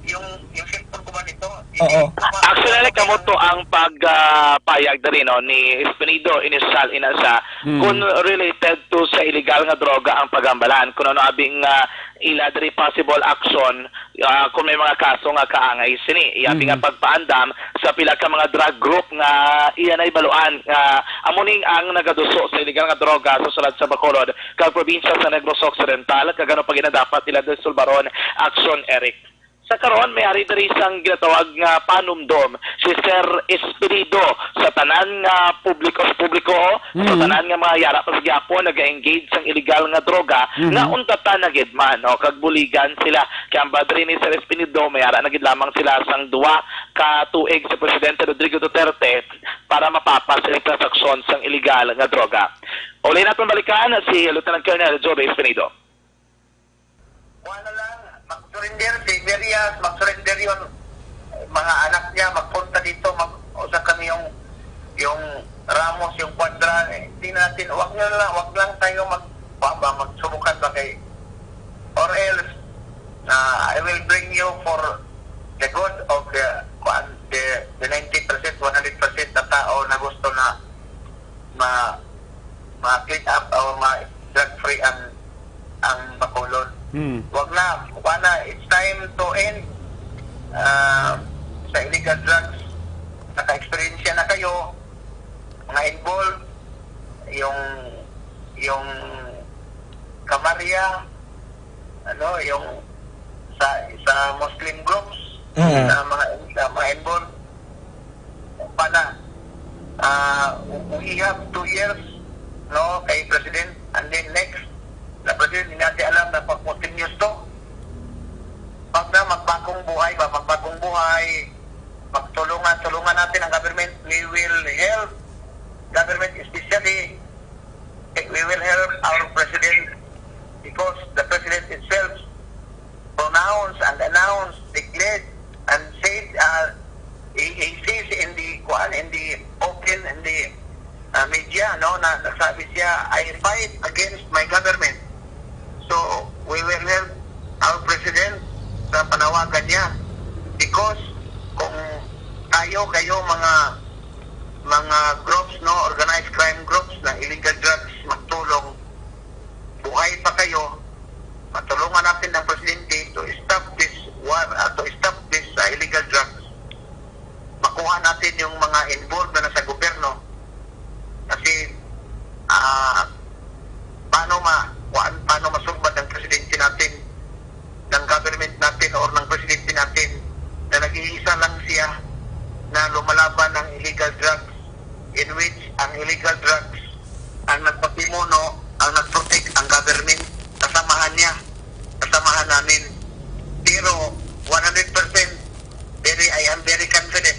yung, yung cellphone ko ba nito? Hindi Oo. ko ma- Actually, kamo to ang pag, ah, payag diri, no, ni Espinido Inisal Inasa, Mm. kung related to sa illegal nga droga ang pagambalan. Kung ano abing, ah, ila diri possible action ah, kung may mga kaso nga kaangay sini. Iya abi nga Mhm. pagpaandam sa pila ka mga drug group nga iya na ibaluan nga amo ning ang nagaduso sa iligal nga droga sa sulod sa Bacolod kag probinsya sa Negros Occidental, kag ano pa gid ang dapat nila desulbaron. Action, Eric. Sa karon, may ari diri sang ginatawag nga panumdom si Sir Espirido sa tanan nga publiko, sa publiko, sa Mhm. tanan nga mga yara pa sa gihapon naga-engage sang iligal nga droga, Mhm. nga untatan na gid man, no, kag buligan sila. Kay ang badri ni Sir Espinido, may ara na gid lamang sila sang duha ka tuig sa Presidente Rodrigo Duterte para mapapas sila transaksyon sang iligal nga droga. Uli naton balikan si Lieutenant Colonel Joby Espinido. Kuha na lang, mag-surrender si Merias, mag-surrender yun. Mga anak niya, magpunta dito, mag usap kami yung, yung Ramos, yung Cuadra. Eh, hindi natin, wag na lang, wag lang tayo mag, kuha ba, magsubukan ba kay, or else, ah, I will bring you for the good of the, kuan, the, the ninety percent, one hundred percent na tao na gusto na ma, ma-clean up o ma-drug free ang, ang Bacolod. Hmm. Wag na, wag na. It's time to end, ah, sa illegal drugs. Naka-experience na kayo, mga involved, yung, yung Camarines, ano, yung sa, sa Muslim groups, Mm. na mga, na mga involved. Pana, ah, we have two years, no, kay President, and then next, na President, hindi natin alam na pag continuous to. Pag na magbagong buhay ba, magbagong buhay, magtulungan, tulungan natin ang government, we will help government, especially, eh, we will help our President because the President itself pronounced and announced, declared, and said, uh, he, he says in the, kuan, in the open, in the, uh, media, no, na nagsabi siya, "I fight against my government." So, we will help our President sa panawagan niya. Because kung tayo kayo mga, mga groups, no, organized crime groups na illegal drugs, magtulong, buhay pa kayo, matulungan natin ang presidente to stop this war, ah, to stop this, ah, illegal drugs. Makuha natin yung mga involved na nasa gobyerno. Kasi, ah, paano ma-, kuan, paano masugbad ng presidente natin, ng government natin, or ng presidente natin na nag-iisa lang siya na lumalaban ng illegal drugs, in which ang illegal drugs ang nagpapimuno, ang nag-protect ang government, kasamahan niya, kasamahan namin. Pero one hundred percent, very, I am very confident.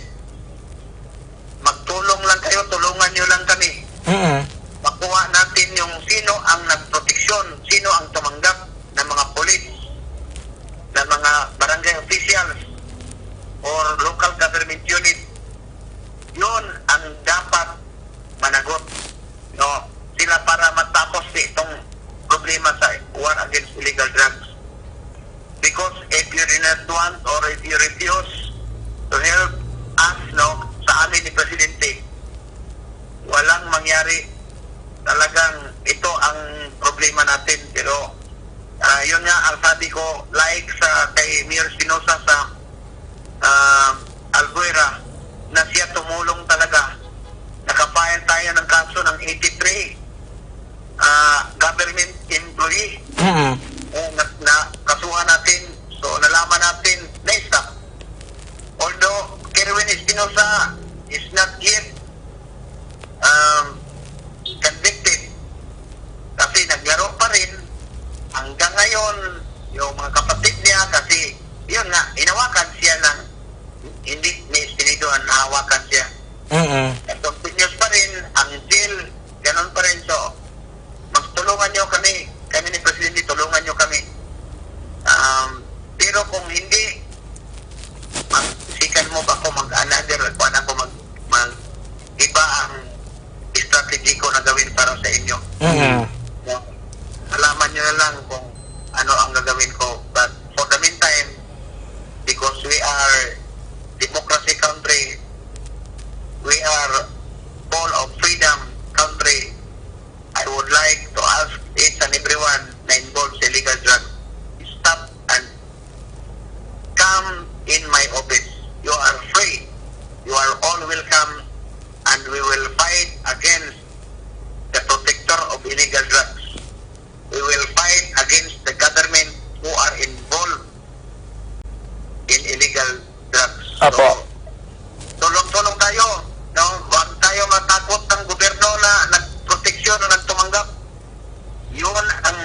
Magtulong lang kayo, tulungan niyo lang kami. Mm. Makuha natin yung sino ang nagproteksyon, sino ang tumanggap ng mga pulis, ng mga barangay officials, or local government unit. Yun ang dapat managot, no? Sila para matapos ni itong problema sa war against illegal drugs. Because if you do not want or if you refuse to help us, no, sa amin ni Presidente, walang mangyari. Talagang ito ang problema natin. Pero, ah, yun nga ang sabi ko, like sa kay Mayor Espinosa sa, ah, Albuera, na siya tumulong talaga. Nakafile tayo ng kaso ng eighty-three, ah, government employee. Mm. Eh, na, na, kasuhan natin. So, nalaman natin, na-stop. Although Kerwin Espinosa is not yet, um, convicted, kasi naglaro pa rin hanggang ngayon yung mga kapatid niya, kasi yun nga, hinawakan siya ng, hindi ni Espinido ang nahawakan siya. Mm-mm. Continuous pa rin ang jail, ganun pa rin. So, mas tulungan niyo kami, kami ni Presidente, tulungan niyo kami. Um, pero kung hindi, mag-, sikan mo ba ako mag-another, kuwan ako mag, mag, iba ang strategy ko na gawin para sa inyo. Mm. No? Malaman niyo na lang kung ano ang gagawin ko. But for the meantime, because we are democracy country, we are full of freedom country, I would like to ask each and everyone na involved sa illegal drug, stop and Apo. So, tulong-tulong tayo, no? Huwag tayo matakot ng gobyerno na nagproteksyon o nagtumanggap. Yun ang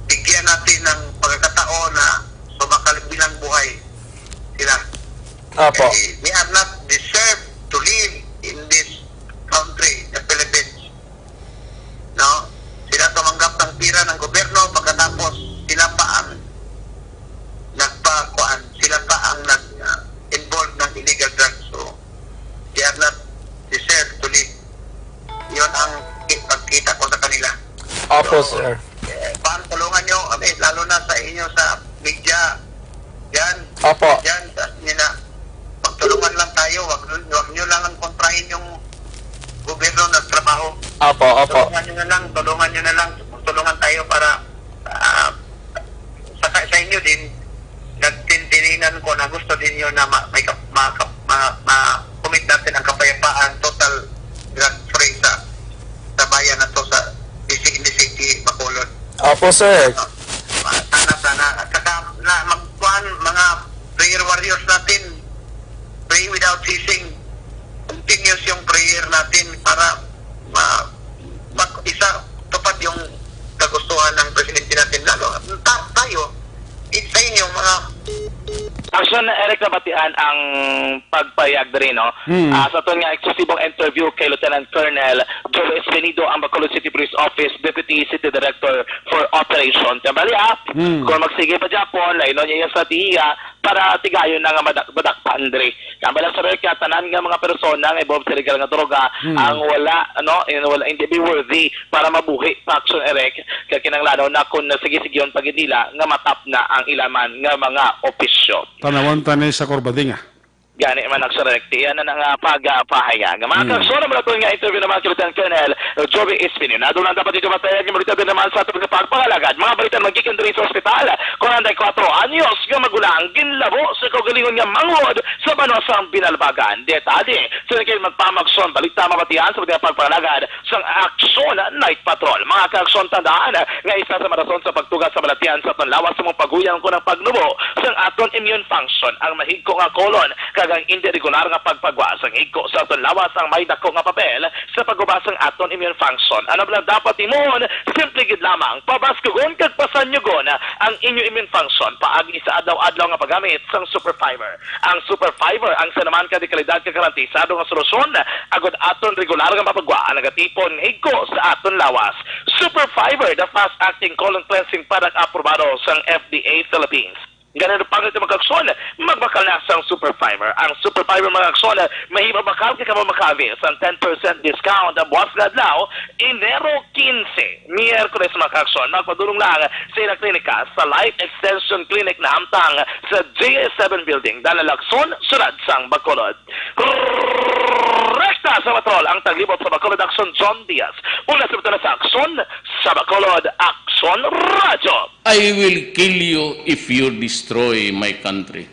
bigyan natin ng pagkakataon na sumakal bilang buhay sila. Apo. Kasi they are not deserve to live in this country, the Philippines. No? Sila tumanggap ng pira ng gobyerno, pagkatapos sila pa ang nagpakuan, sila pa ang nag, ah, involved ng illegal drugs. So, they are not deserve to live. Yun ang ki-, pagkita ko sa kanila. Opo, So, sir. eh, pang tulungan nyo kami, lalo na sa inyo sa media. Yan. Opo. Yan, sa inyo na. Magtulungan lang tayo. Wag, wag nyo lang ang kontrahin yung gobyerno na trabaho. Opo, opo. Tulungan nyo na lang, tulungan nyo na lang. Tulungan tayo para, ah, sa, sa inyo din, nagtintininan ko na gusto din nyo na ma-, may kap-, ma-, kap-, ma-, ma-, commit natin ang kapayapaan, total drug free sa, sa bayan na to, sa D C, in the city, Bacolod. Opo, sir. Ah, sana, sana. At saka, na, magkuhan, mga prayer warriors natin, pray without ceasing. Continuous yung prayer natin para ma-, mag-, isa, tupad yung kagustuhan ng presidente natin. Lalo, ta-, tayo, it's sa inyo, mga Aksyon, Eric, nabatian ang pagpayag diri, no? Hmm. Ah, sa aton nga eksklusibong interview kay Lieutenant Colonel Joey Espinido, ang Bacolod City Police Office Deputy City Director for Operations. Kaya bali, ah, Hmm. kung magsige pa gyapon, laino niya yung estratehiya para tigayon na nga madak-, madakpan diri. Kaya bala sa Amerika, tanan nga mga persona nga involved sa illegal nga droga, Hmm. ang wala, ano, yung wala, hindi be worthy para mabuhi pa, Aksyon, Eric. Kaya kinahanglan na kung nasigisigihon pa gid nila nga matap na ang ilaman nga mga opisyo. Tanawon ta ni sa Corbadinga. Gani man, Aksyon, Eric. Iyan na nga pagpahayag. Mga Hmm. kaksyon, ang maraton nga interview naman kay Lieutenant Colonel Joey Espinio. Nadto lang dapat ito matayag nga balita din naman sa aton nga pagpangalagad. Mga balita magikan diri sa ospital. Kwarenta y kuwatro anyos nga magulang ginlabo sa kaugalingon nga manghod sa banwa sang Binalbagan. Detalye sa nagkay magpamaksyon balita mabatian sa mga pagpangalagad sang Aksyon Night Patrol. Mga kaaksyon, tandaan nga isa sa mga rason sa pagtuga sa balatian sa aton lawas sa mga paguyang ko ng pagnubo sang aton immune function, ang mahigko nga colon, kag ang indi regular nga pagpagwa sang higko sa aton lawas ang may dako nga papel sa pagguba sang aton immune function. Ano bala dapat himuon? Simple gid lamang, pabaskugon kag pasanyugon ang inyo immune function paagi sa adlaw-adlaw nga paggamit sang Super Fiber. Ang Super Fiber ang isa naman ka dekalidad ka garantisado nga solusyon agud aton regular nga mapagwa ang nagatipon nga higko sa aton lawas. Super Fiber, the fast-acting colon cleansing product, aprobado sang F D A Philippines. Ganun pa nga mga kaaksyon, magbakal na sang Super Fiber. Ang Super Fiber, mga kaaksyon, mahimo bakal kay kamo makaabot sang ten percent discount ang buwas nga adlaw, Enero quince, Miyerkules, mga kaaksyon. Magpadulong lang sa ilang klinika sa Life Extension Clinic na hamtang sa J S seven Building, Dalan Lacson, Siyudad sang Bacolod. Rekta sa patrol ang taglibot sa Bacolod, Aksyon John Diaz. Una sa butana sa Aksyon, sa Bacolod, Aksyon Radyo. I will kill you if you destroy my country.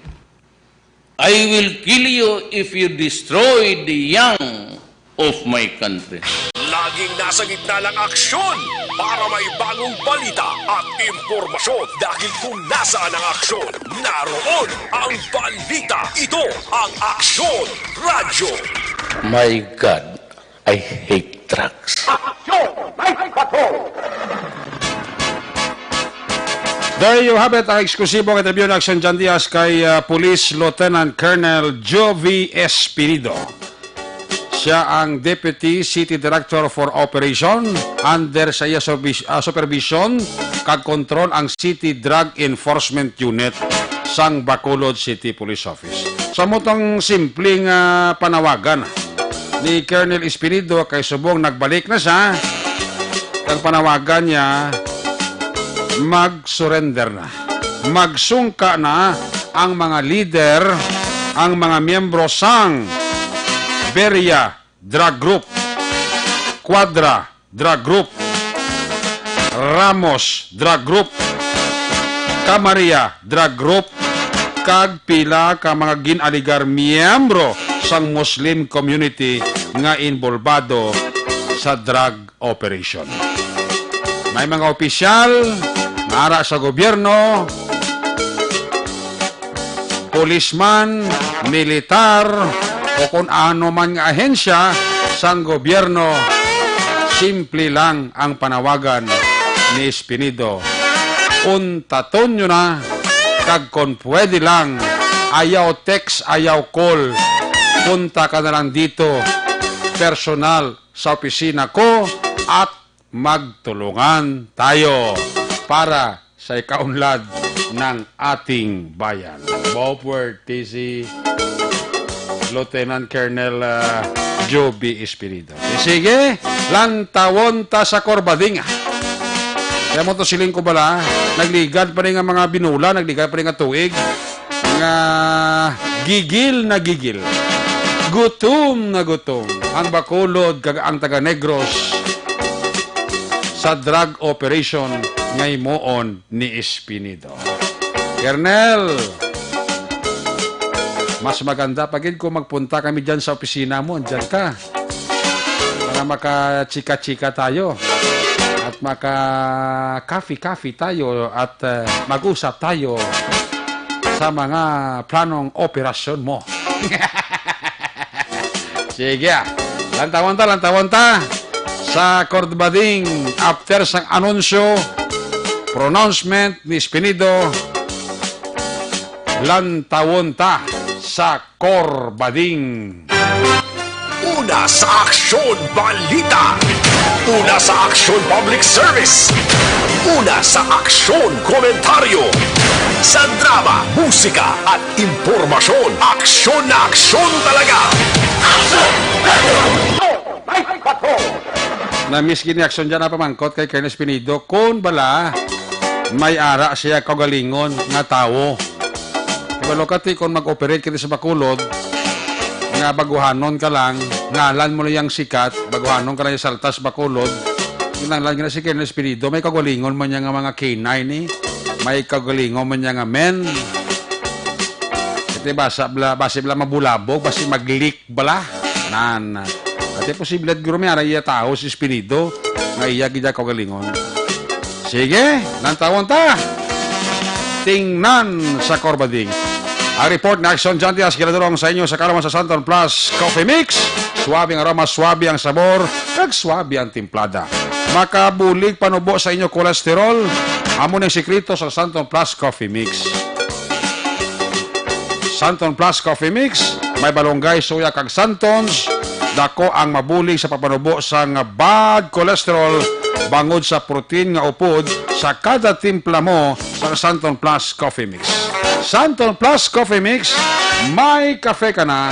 I will kill you if you destroy the young of my country. Laging nasa gitna ng aksyon para may bagong balita at impormasyon. Dahil kung nasaan ang aksyon, naroon ang balita. Ito ang Aksyon Radyo. My God, I hate drugs. Aksyon! May patrol! There you have it, ang eksklusibong interview ng Aksyon John Diaz kay, ah, Police Lieutenant Colonel Jovi Espirido. Siya ang Deputy City Director for Operation. Under sa iya supervis-, ah, supervision kag kontrol ang City Drug Enforcement Unit sang Bacolod City Police Office. Sa mutong simpleng, ah, panawagan ni Colonel Espinido kay subong nagbalik na siya, ang panawagan niya, mag-surrender na. Magsungka na ang mga leader, ang mga miyembro sang Beria Drug Group, Quadra Drug Group, Ramos Drug Group, Camaria Drug Group, kag pila ka mga gin-aligar miyembro sang Muslim community nga inbolbado sa drug operation. May mga opisyal nga ara sa gobyerno, pulisman, militar, o kon ano man nga ahensya sang gobyerno, simple lang ang panawagan ni Espinido. Untaton nyo na, kag kon pwede lang, ayaw text, ayaw call. Punta ka na lang dito, personal, sa opisina ko at magtulungan tayo para sa ikaunlad ng ating bayan. Bopper T C, Lieutenant Colonel, ah, Joby Espirido. Sige, lantawon ta sa Corbadinga. Kaya mo to siling ko bala, nagligad pa rin nga mga binula, nagligad pa rin nga tuig, nga gigil na gigil, gutom na gutom ang Bacolod kag ang taga Negros sa drug operation nga himuon ni Espinido. Colonel, mas maganda pa gid kung magpunta kami dyan sa opisina mo, andyan ka. Para makachika-chika tayo at maka-coffee-coffee tayo at, eh, mag-usap tayo sa mga planong operasyon mo. Sige, ah. Lantawon ta, lantawon ta. Sa Corbading, after sang anunsyo, pronouncement ni Espinido, lantawon ta sa Corbading. Una sa aksyon, balita. Una sa aksyon, public service. Una sa aksyon, komentaryo. Sa drama, musika, at impormasyon, aksyon na aksyon talaga. Na-miss gid ni aksyon dyan, napamangkot kay Colonel Espinido. Kun bala, may ara siya kaugalingon nga tawo. Kabalo ka, ti, kung mag-operate ka sa Bacolod, nga baguhanon ka lang, ngalan mo lang yang sikat, baguhanon ka lang yung saltas Bacolod, kinahanglan ka na si Colonel Espirido, may kaugalingon man niya nga mga K nine, eh. May kaugalingon man niya nga men. Ito basa bla, basi bla mabulabog, basi mag-leak bala. Nan. Ati posible at guro may ara iya tawo si Espirido, nga iya gid kaugalingon. Sige, lantawon ta. Tingnan sa Corbading. Ang report na Action Jantias ginadurong sa inyo sa kaaraman sa Santon Plus Coffee Mix. Suabe ang aroma, suabe ang sabor, kag suabe ang timplada. Makabulig panubo sa inyo kolesterol. Amo ning sikreto sa Santon Plus Coffee Mix. Santon Plus Coffee Mix, may balunggay, soya, kag Santons. Dako ang mabulig sa pagpanubo sang bad cholesterol bangod sa protein nga upod sa kada timpla mo sa Santon Plus Coffee Mix. Santon Plus Coffee Mix, may kafe ka na,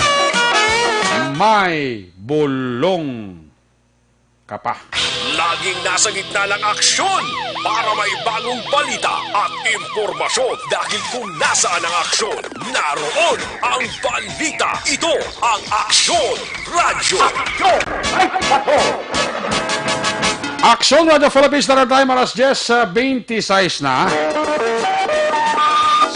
may bulong ka pa. Laging nasa gitna ng aksyon para may bagong balita at impormasyon. Dahil kung nasaan ang aksyon, naroon ang balita. Ito ang Aksyon Radyo. Aksyon Radyo Philippines, Standard Time, alas diyes, ah, twenty-six na.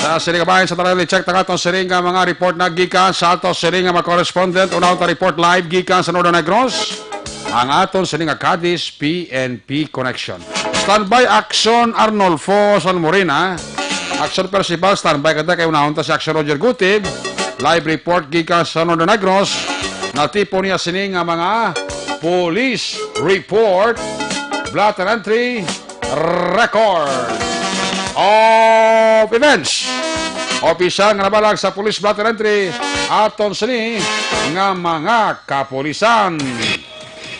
Sa sining kabahin sa tanan, i-check ta aton sining nga mga report na gikan sa aton sining nga mga correspondent. Unahon ta report live gikan sa Northern Negros. Ang aton sining nga Cadiz P N P Connection. Standby Action Arnolfo Salmorina. Action Percival, standby ka ta kay unahon ta si Action Roger Gutib. Live report gikan sa Northern Negros. Natipon niya sini nga mga police report, blotter entry, record of events. Opisyal nga nabalag sa police blotter entry, aton sini nga mga kapulisan.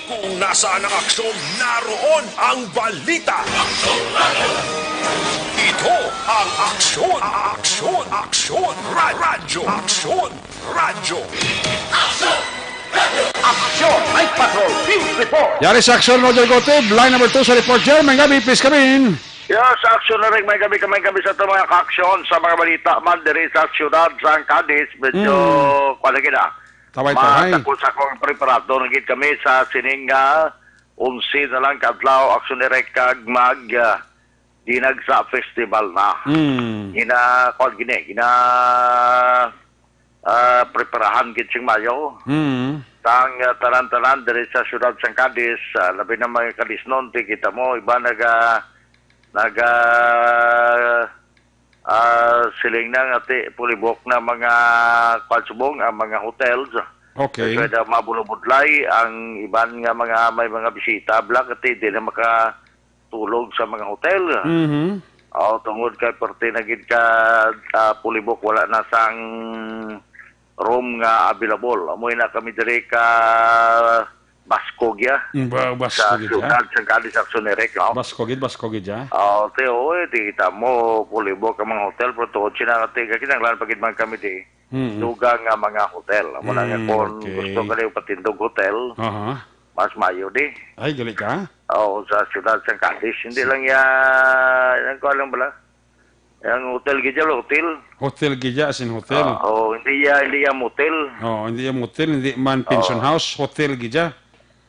Kung nasaan ang aksyon, naroon ang balita. Ito ang Aksyon, Aksyon, Aksyon, Ra- Radyo, Aksyon, Radyo. Aksyon! Night Patrol Field Report! Yari sa Aksyon, Roger Gotib. Line number two sa report dyan. May gabi, please come in. Yes, Aksyon na rin. May gabi ka, may gabi sa itong mga ka-aksyon sa mga balita man diri sa siyudad sa Cadiz. Medyo, Mm. kuwan lagi na. Taway-taway. Matakos akong preparado na gid kami sa sining nga onse na lang ka adlaw, Aksyon Direct, kag mag, ah, dinag sa festival na. Mm. Gina, kuwan gini, gina, ah, preparahan gid sing mayo. Mm. Sang, ah, tanan-tanan diri sa siyudad sang Cadiz, ah, labi na mga Cadiznon, ti kita mo, iba naga, naga, ah, Siling na nga ti, pulibok na mga, kwan, subong, ang mga hotels. Okay. Kaya daw mabulabudlay ang iban nga mga, may mga bisita, bla, kay di na makatulog sa mga hotel. Mhm. O, tungod kay perti na gid ka, ah, pulibok, wala na sang room nga available. Amoy na kami diri ka Basco gya. Mm, ba-, Basco Sa gid, ah. Siyudad sang Cadiz, Action Direct, no? Basco gid, Basco gid, ah. O, ti, o, eh, ti kita mo, pulibok ang mga hotel, pero tuod sila nga ti, kinahanglan pa gid man kami di. Mm. Dugang nga mga hotel. Amo na nga Mm, kung okay. gusto ka rin patindog hotel, Aha. mas mayo di. Ay, gali ka? Oo, sa siyudad sang Cadiz. Hindi Sa lang ya, yan ko alam bala. Ang hotel gid ya, hotel. Hotel gid ya, as in hotel. Ah, oo, hindi ya, hindi ya motel. Oo, hindi ya motel, hindi man pension Oo. house, hotel gid ya.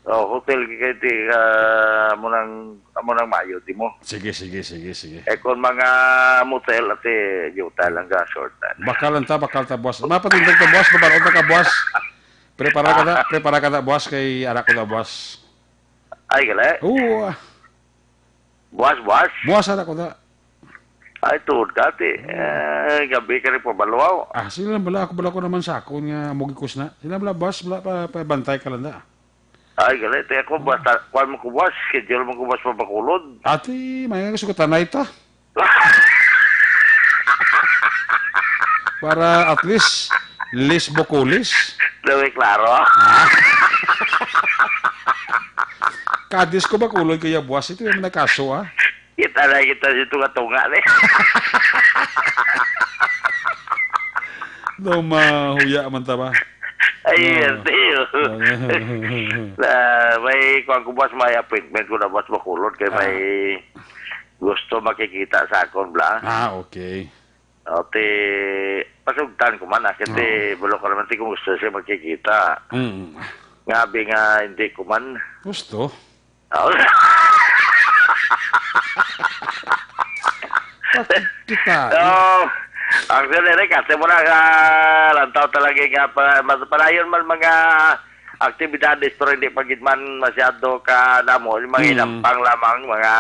Oh, hotel gid kay ti, ah, amo nang, amo nang mayo, di mo. Sige, sige, sige, sige. Eh, kung mga motel, ate, yuta lang ka, short na. Bakal lang ta, bakal ta, boss. Mapatindog ta, boss. Babalon ta ka, boss. Prepara ka ta, prepara ka ta, boss, kay ara ko ta, boss. Ay, gali? Oo, ah. Buwas, buwas? Buwas ara ko ta. Ay, tuod ka, ti. Eh, gabi ka rin pabaluaw. Ah, sila lang bala. Ako bala ko naman sa akon nga mugikos na. Sila bala, boss, bala pa, pa bantay ka lang da. Ay, gali. Ti ako, basta, kuwan mo ko, boss. Schedule mo ko, boss, pa Bacolod. Ati, may nga sukatanay ta. Para at least, less Bacoles. Daway, klaro. Kadis ko Bacolod kaya buwas ito yung nagkaso, ah. Kita na kita si tunga-tunga ni. Daw mahuya man ta ba? Ay, Ah. yan, tiyo. Ah. Na, may kuwan ko, boss, may appointment ko na, boss, Bacolod, kay Ah. may gusto makikita sa akon, bla. Ah, okay. O, ti, pasugtan ko man, ah, kasi Oo. bulo ko naman, ti, kung gusto siya makikita. Mm. Nga, abi nga, hindi ko man. Gusto? Oo. Bakit kita? Oo. Actually, Rick, kasi mo na, ah, lantaw talaga nga pa-, mas-, palayon man mga aktibidades, pero hindi pa gid man masyado ka damo. Yung mga Mm. hinampang lamang, mga,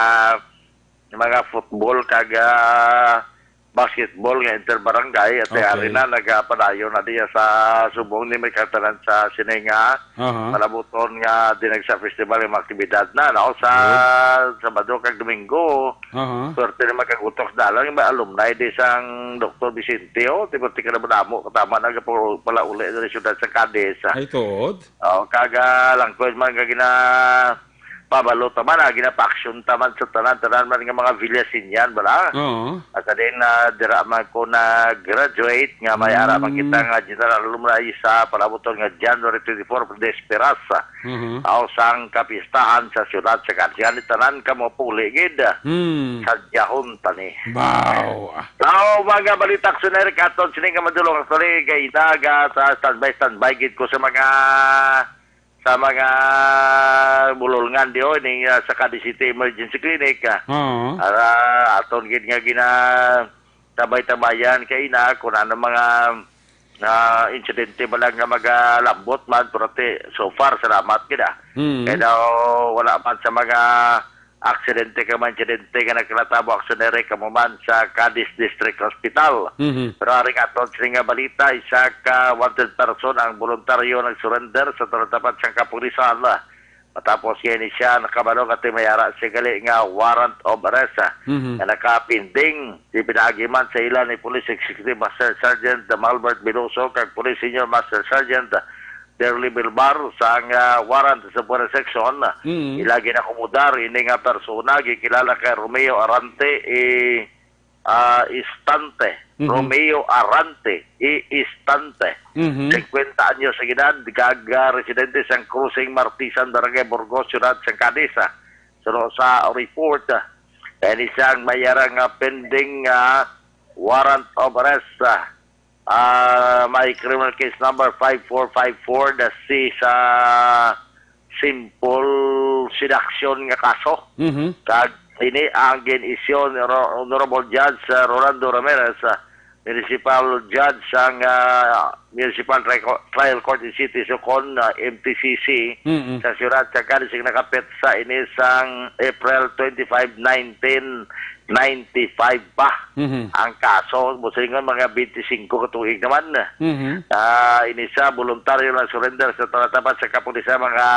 mga football, kag, ah, basketball nga inter-barangay, at Ate Okay. Arena, nagapadayon na diya sa subong ni may katanan sa sininga. Aha. Palabuton nga dinag sa festival yung mga aktibidad na, no? Sa, Good. Sabado kag Domingo, Aha. swerte na magkagutok na lang yung mga alumni di sang Doktor Vicente, oh, di ba, tika na madamo, katama na pala uli sa siyudad sa Cadiz. Ay, tuod? Oh, kaga lang ko man nga gina-, pabalo ta man, ah, gina-faction ta man sa tanan-tanan man nga mga Villasinyan, bala? Oo. At sa din, ah, dira man ko nag-graduate, nga may ara man Mm. kita nga general alumni sa palabuton nga January twenty-four, Desperas, ah, Mhm. aw sang kapistahan sa siyudad sa Cadiz. Yan, tanan ka mo puli, gid. Hmm. Sa diyahon, tani. Baw. Sa mga balita, Action Eric, aton sini nga madulong, actually, kay inaga sa standby, standby, gid ko sa mga sa mga bulolngan di, oh, ning, ah, sa Cadiz City Emergency Clinic, ah. Oo. Ara, aton gid nga gina-, tabay-tabayan kay na kung ano mga, ah, insidente ba lang nga magalambot man, pero ti, so far, salamat gid, ah. Mm. Kaya daw, wala man sa mga aksidente ka man, insidente nga nagkatabo, aksyonere ka mo man sa Cadiz District Hospital. Mhm. Pero aring aton sini nga balita, isa ka wanted person ang voluntaryo nag-surrender sa taratapat sang kapulisan. Matapos kini siya nakabalo nga ti may ara siya gali nga warrant of arrest, ah, Mhm. nga nakapinding. Di pinaagi man sa ila ni Police Executive Master Sergeant Malbert Veloso kag Police Senior Master Sergeant Derly Bilbar sa nga warrant sa Buenas Section. Mhm. Ila ginakomodar ini nga persona gikilala kay Romeo Arante, eh, ah, Istante. Mhm. Romeo Arante, i Istante. Mhm. Singkwenta anyos ang edad, kag, ah, residente sa Crossing Martisan, Barangay Burgos, Siyudad sang Cadiz, ah. Suno sa report, ah, kay ni siyang may ara nga pending, ah, warrant of arrest, ah, ah, may criminal case number five four five four, the C sa simple seduction nga kaso. Mhm. Kag ini ang gin-issue ni Ro-, Honorable Judge, ah, Rolando Ramirez, ah, Municipal Judge sang, ah, Municipal Tri-, Trial Court in City Socon, ah, M T C C, Mm-mm. sa siyudad sa Cadiz, nga nakapetsa ini sang April twenty-five, nineteen ninety-five pa Mhm. ang kaso. Busingon mga twenty-five ka tuig naman. Mhm. Ah, ini siya, voluntaryo lang surrender sa tapat sa kapulisan mga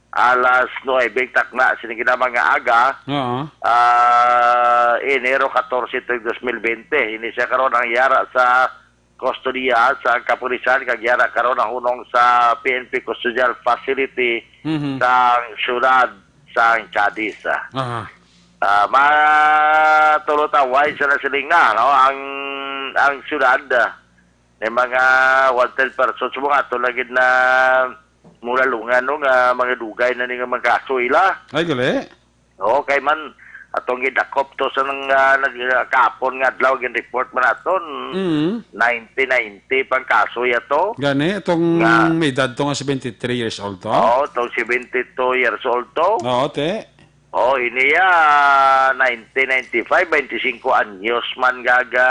alas nuebe takna sining ginamang nga aga. Oo. Ah, Enero catorce tuig dos mil bente. Ini siya karon ang yara sa kustodiya sa kapulisan kag yara karon ang hunong sa P N P Custodial Facility Mhm. sa siyudad sa Cadiz. Aha. Ah, matulotaway sa nasiling na, no? Ang, ang siyudad, ah, may mga wanted persons mo nga, ito lagi na mula lungan, no? Nga mga dugay na ni nga mga kaso ila. Ay, gali. Oo, kay man, atong gidakop to sa nang, ah, nag-, ah, kahapon nga adlaw, gin-report man naton, Mm. ninety ninety pang kaso ya to. Gani, itong Nga. may edad to nga seventy-three years old to? Oo, itong seventy-two years old to. Oo, te. Oh, ini ya, nineteen ninety-five, twenty-five anyos man gaga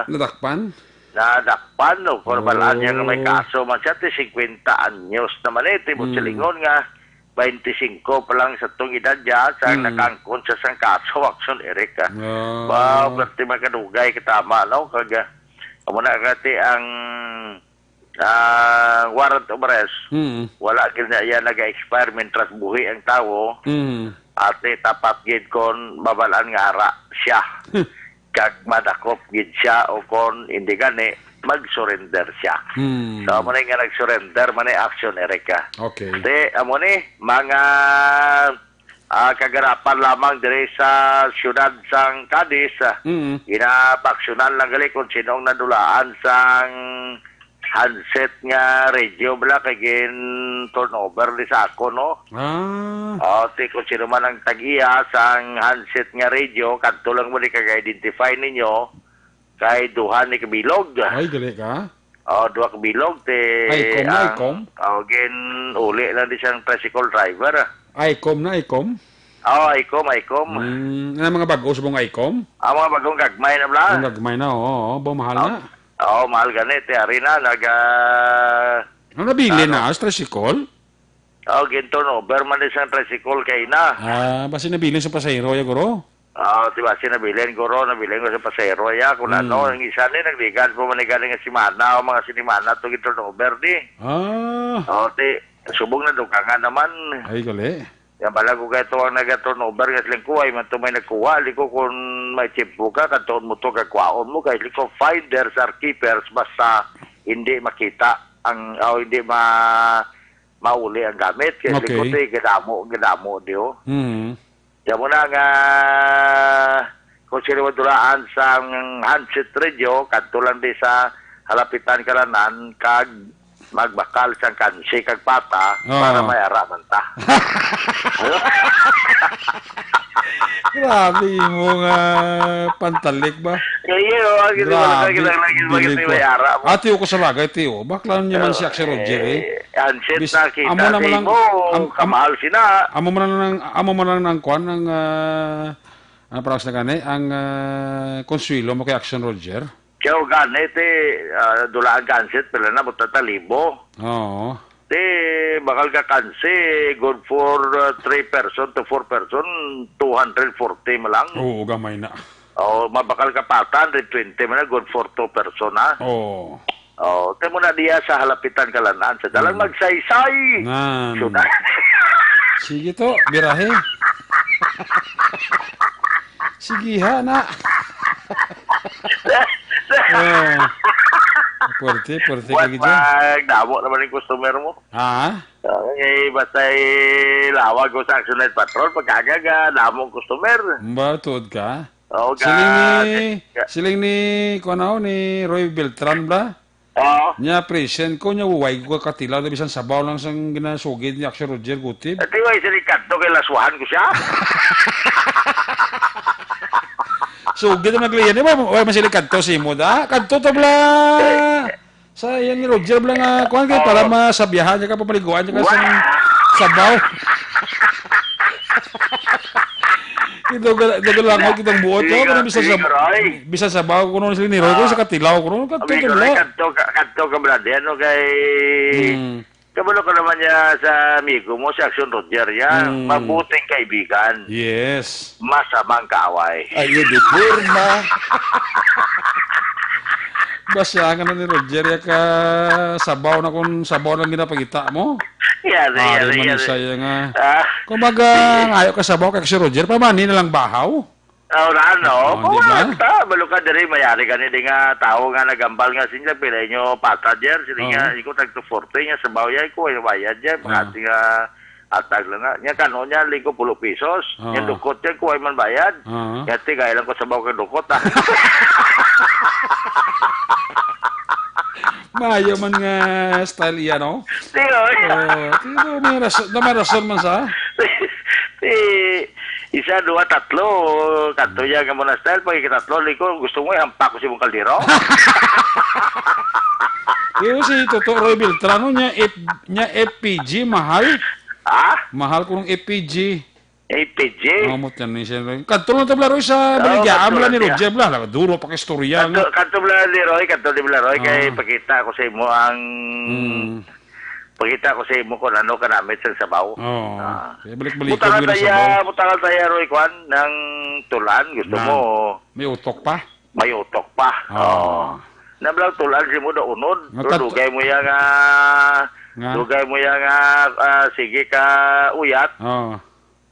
Nadakpan? nadakpan, o kung Oh. balaan niya nga may kaso man siya, ti singkwenta anyos naman eh, ti mo Mm. silingon nga, twenty-five pa lang sa tong edad niya, sa Mm. nakaangkon siya sang kaso, Action Eric, ah. Oh. Ba, perti man kadugay, katama, no? Kag, ah, amo na kati ang, ah, warrant of arrest. Mm. Wala gid na iya naga-expire, mintras buhi ang tawo. Mm. Ate, tapat gid kon babalaan nga ara siya. Kag madakop gid siya o kon hindi gani, mag-surrender siya. Hmm. So, amo na nga nag-surrender, man ay Action Eric, ah. Okay. Te, amo ni, mga, ah, kaganapan lamang diri sa siyudad sang Cadiz, ah. Mm. Ginapaksyonan lang gali kung sino ang nadulaan sang handset nga radio bala kay gin turnover ni sa ako, no? Ah. Oh, ti kung sino man ang tag-iya sang handset nga radio, kadto lang mo ni kag identify ninyo kay duha ni kabilog. Ay, gali ka? Oh, duha kabilog ti Icom na, ang, Icom? Oh, gin uli lang di siyang tricycle driver. Icom na, Icom? Oh, Icom, Icom. Mm, na mga bago sa mga Icom? Ah, mga bagong gagmay na bala. Ang gagmay na, oo, oo. Ba, mahal Oh. na. Oo, mahal gani, ti ari na, nag, ah, Ang nabilin ano? na, sa tricycle? Oh, gin-turnover man ni sang tricycle kay na. Ah, basi nabilin sa pasahero, ya, guro? Ah, ti basi nabilin, guro, nabilin ko sa pasahero, ya, kung Hmm. ano, ang isa ni, nagligan po man ni galing nga simana, o mga sinimana, to gin-turnover ni. Ah. Oh, ti, subong na dukangan naman. Ay, gali. Yan pala ko kay to ang naga-turnover nga siling kuway man to may nagkuha. Liko kung may tiyempo ka, kantuon mo to, kagkuhaon mo. Kay liko finders are keepers, basta hindi makita ang, o hindi ma-, mauli ang gamit. Kay Okay. liko to, eh, gadamo, gadamo, di, oh. Mhm. Yan mo na nga, kung sino madulaan sa handset radio, kadto lang di sa halapitan kalanan, kag magbakal sang kansi kag pata Oo. para may ara man ta. Grabe imo nga pantalik ba? Kaya, oh, ang ginawa Grabe, ka, lagi, lagi, lagi, dili ko. may ara mo. Ati ko sa bagay, tiyo. Bakla niya man si Axel Roger, eh. Eh, ang shit Bis-, na kita, amo na man di lang, mo, am-, am-, kamahal sina. Amo man lang, amo man lang ang kwan, ang, ah, ano pa lang sa gani? Ang, ah, konsuelo mo kay Action Roger? Kaya gani, ti, ah, dulaan ka ang shit, pila na, buta talibo. Oo. Ti, bakal ka kansi, good for, uh, three person to four person, two hundred forty man lang. Oo, gamay na. O, mabakal ka pata, hundred twenty man na, good for two person, ha? Oo. O, ti mo na diya sa halapitan kalanan, sa dalang Mm. magsaysay. Nan. So, na- Sige to, birahe. Sige ha, na. Ah. Puwerte, puwerte Buwan ka gid dyan. pag damo naman yung customer mo. Ha? Ah, eh, basta ilawag ko sa Action Night Patrol, pagkagaga, damo ang customer. Ba, tuod ka? Oo, Siling ni, ka- siling ni, kuwan ako, ni Roy Beltran, bla? Oo. Nya, present ko, nya, way ko katilaw, na bisan sabaw lang sang ginasugid ni Action Roger Gutib. Ati, way, siling kadto kay laswahan ko siya. Sugid ang nagliyan, di ba? Way, masiling kadto, si mo, da? Kadto to, bla! Sa yan ni Roger, bala nga, kuwan kayo, para Oo. masabihan niya ka, papaliguan niya ka sa Wow! sabaw. Ito, gal-, ito, galangot, Sila, kitang buot, sila, oh, kung bisa sa, sila, Roy. bisa sabaw, kung ano sila ni Roy, kung Oo. sa katilaw, kung ano, Sabi ko, katilaw. Roy, kadto ka, kadto ka, brad, yan, no, kay Hmm. Kabalo ka naman niya sa amigo mo, si Action Roger, ya. Mm. Mabuting kaibigan. Yes. Masamang kaaway. Ayo di porma. Basta ang ano ni Roger, ya ka sabaw na kung sabaw lang ginapakita mo. Yan, Ari yan, man yan. Isa ya nga. Ah. Kumbaga, ngayo ka sabaw kay si Roger, pamani na lang bahaw. Oh, na, no? Oh, kung di ba? Ano ta, balo ka diri, mayari ka ni di nga tao nga nagambal nga, "Sige, pila inyo pata, Jer?" Sige nga, Oo. "Iko tag two forty nga sabaw yan, ko ay bayad yan." Oo. Mga sige nga, atag lang nga. Nya kano niya, lingko pulo pesos. Oo. Nya dukot yan, ko ay man bayad. Oo. Nya tigay lang ko sabaw kag dukot, ah. Maayo man nga style iya, no? Sige, oy. Oh, pero may rason, na may rason man sa. Si, isa, duha, tatlo. Kadto niya nga mo na style. Pag ikatatlo, liko, gusto mo, ihampak ko sa imong kaldero? Pero si Toto Roy Beltrano niya, F, niya F P G, mahal. Ha? Mahal ko ng F P G. F P G? Oh, mo tiyan ni siya. Kadto lang to, bla, Roy, sa Oo, baligya, kadto amla lang ni siya. Roger, bla, duro pa ka istorya, Kadto, no? Kadto, bla, ni Roy, kadto, di, bla, Roy, kay Oo. pakita ko sa imo ang Mm. Pakita ko sa imo kung ano kanamit sa sabaw. Oo. Ah. Kaya balik-balik Butangan ko yung tayo, sabaw. Butangan tayo, Roy, kwan, ng tulan. Gusto Na. mo May utok pa? May utok pa. Oo. Oo. Nablang tulan si mo na unod. Matat- Dugay mo yang, ah, Nga? dugay mo yang, ah, ah, sige ka uyat. Oo.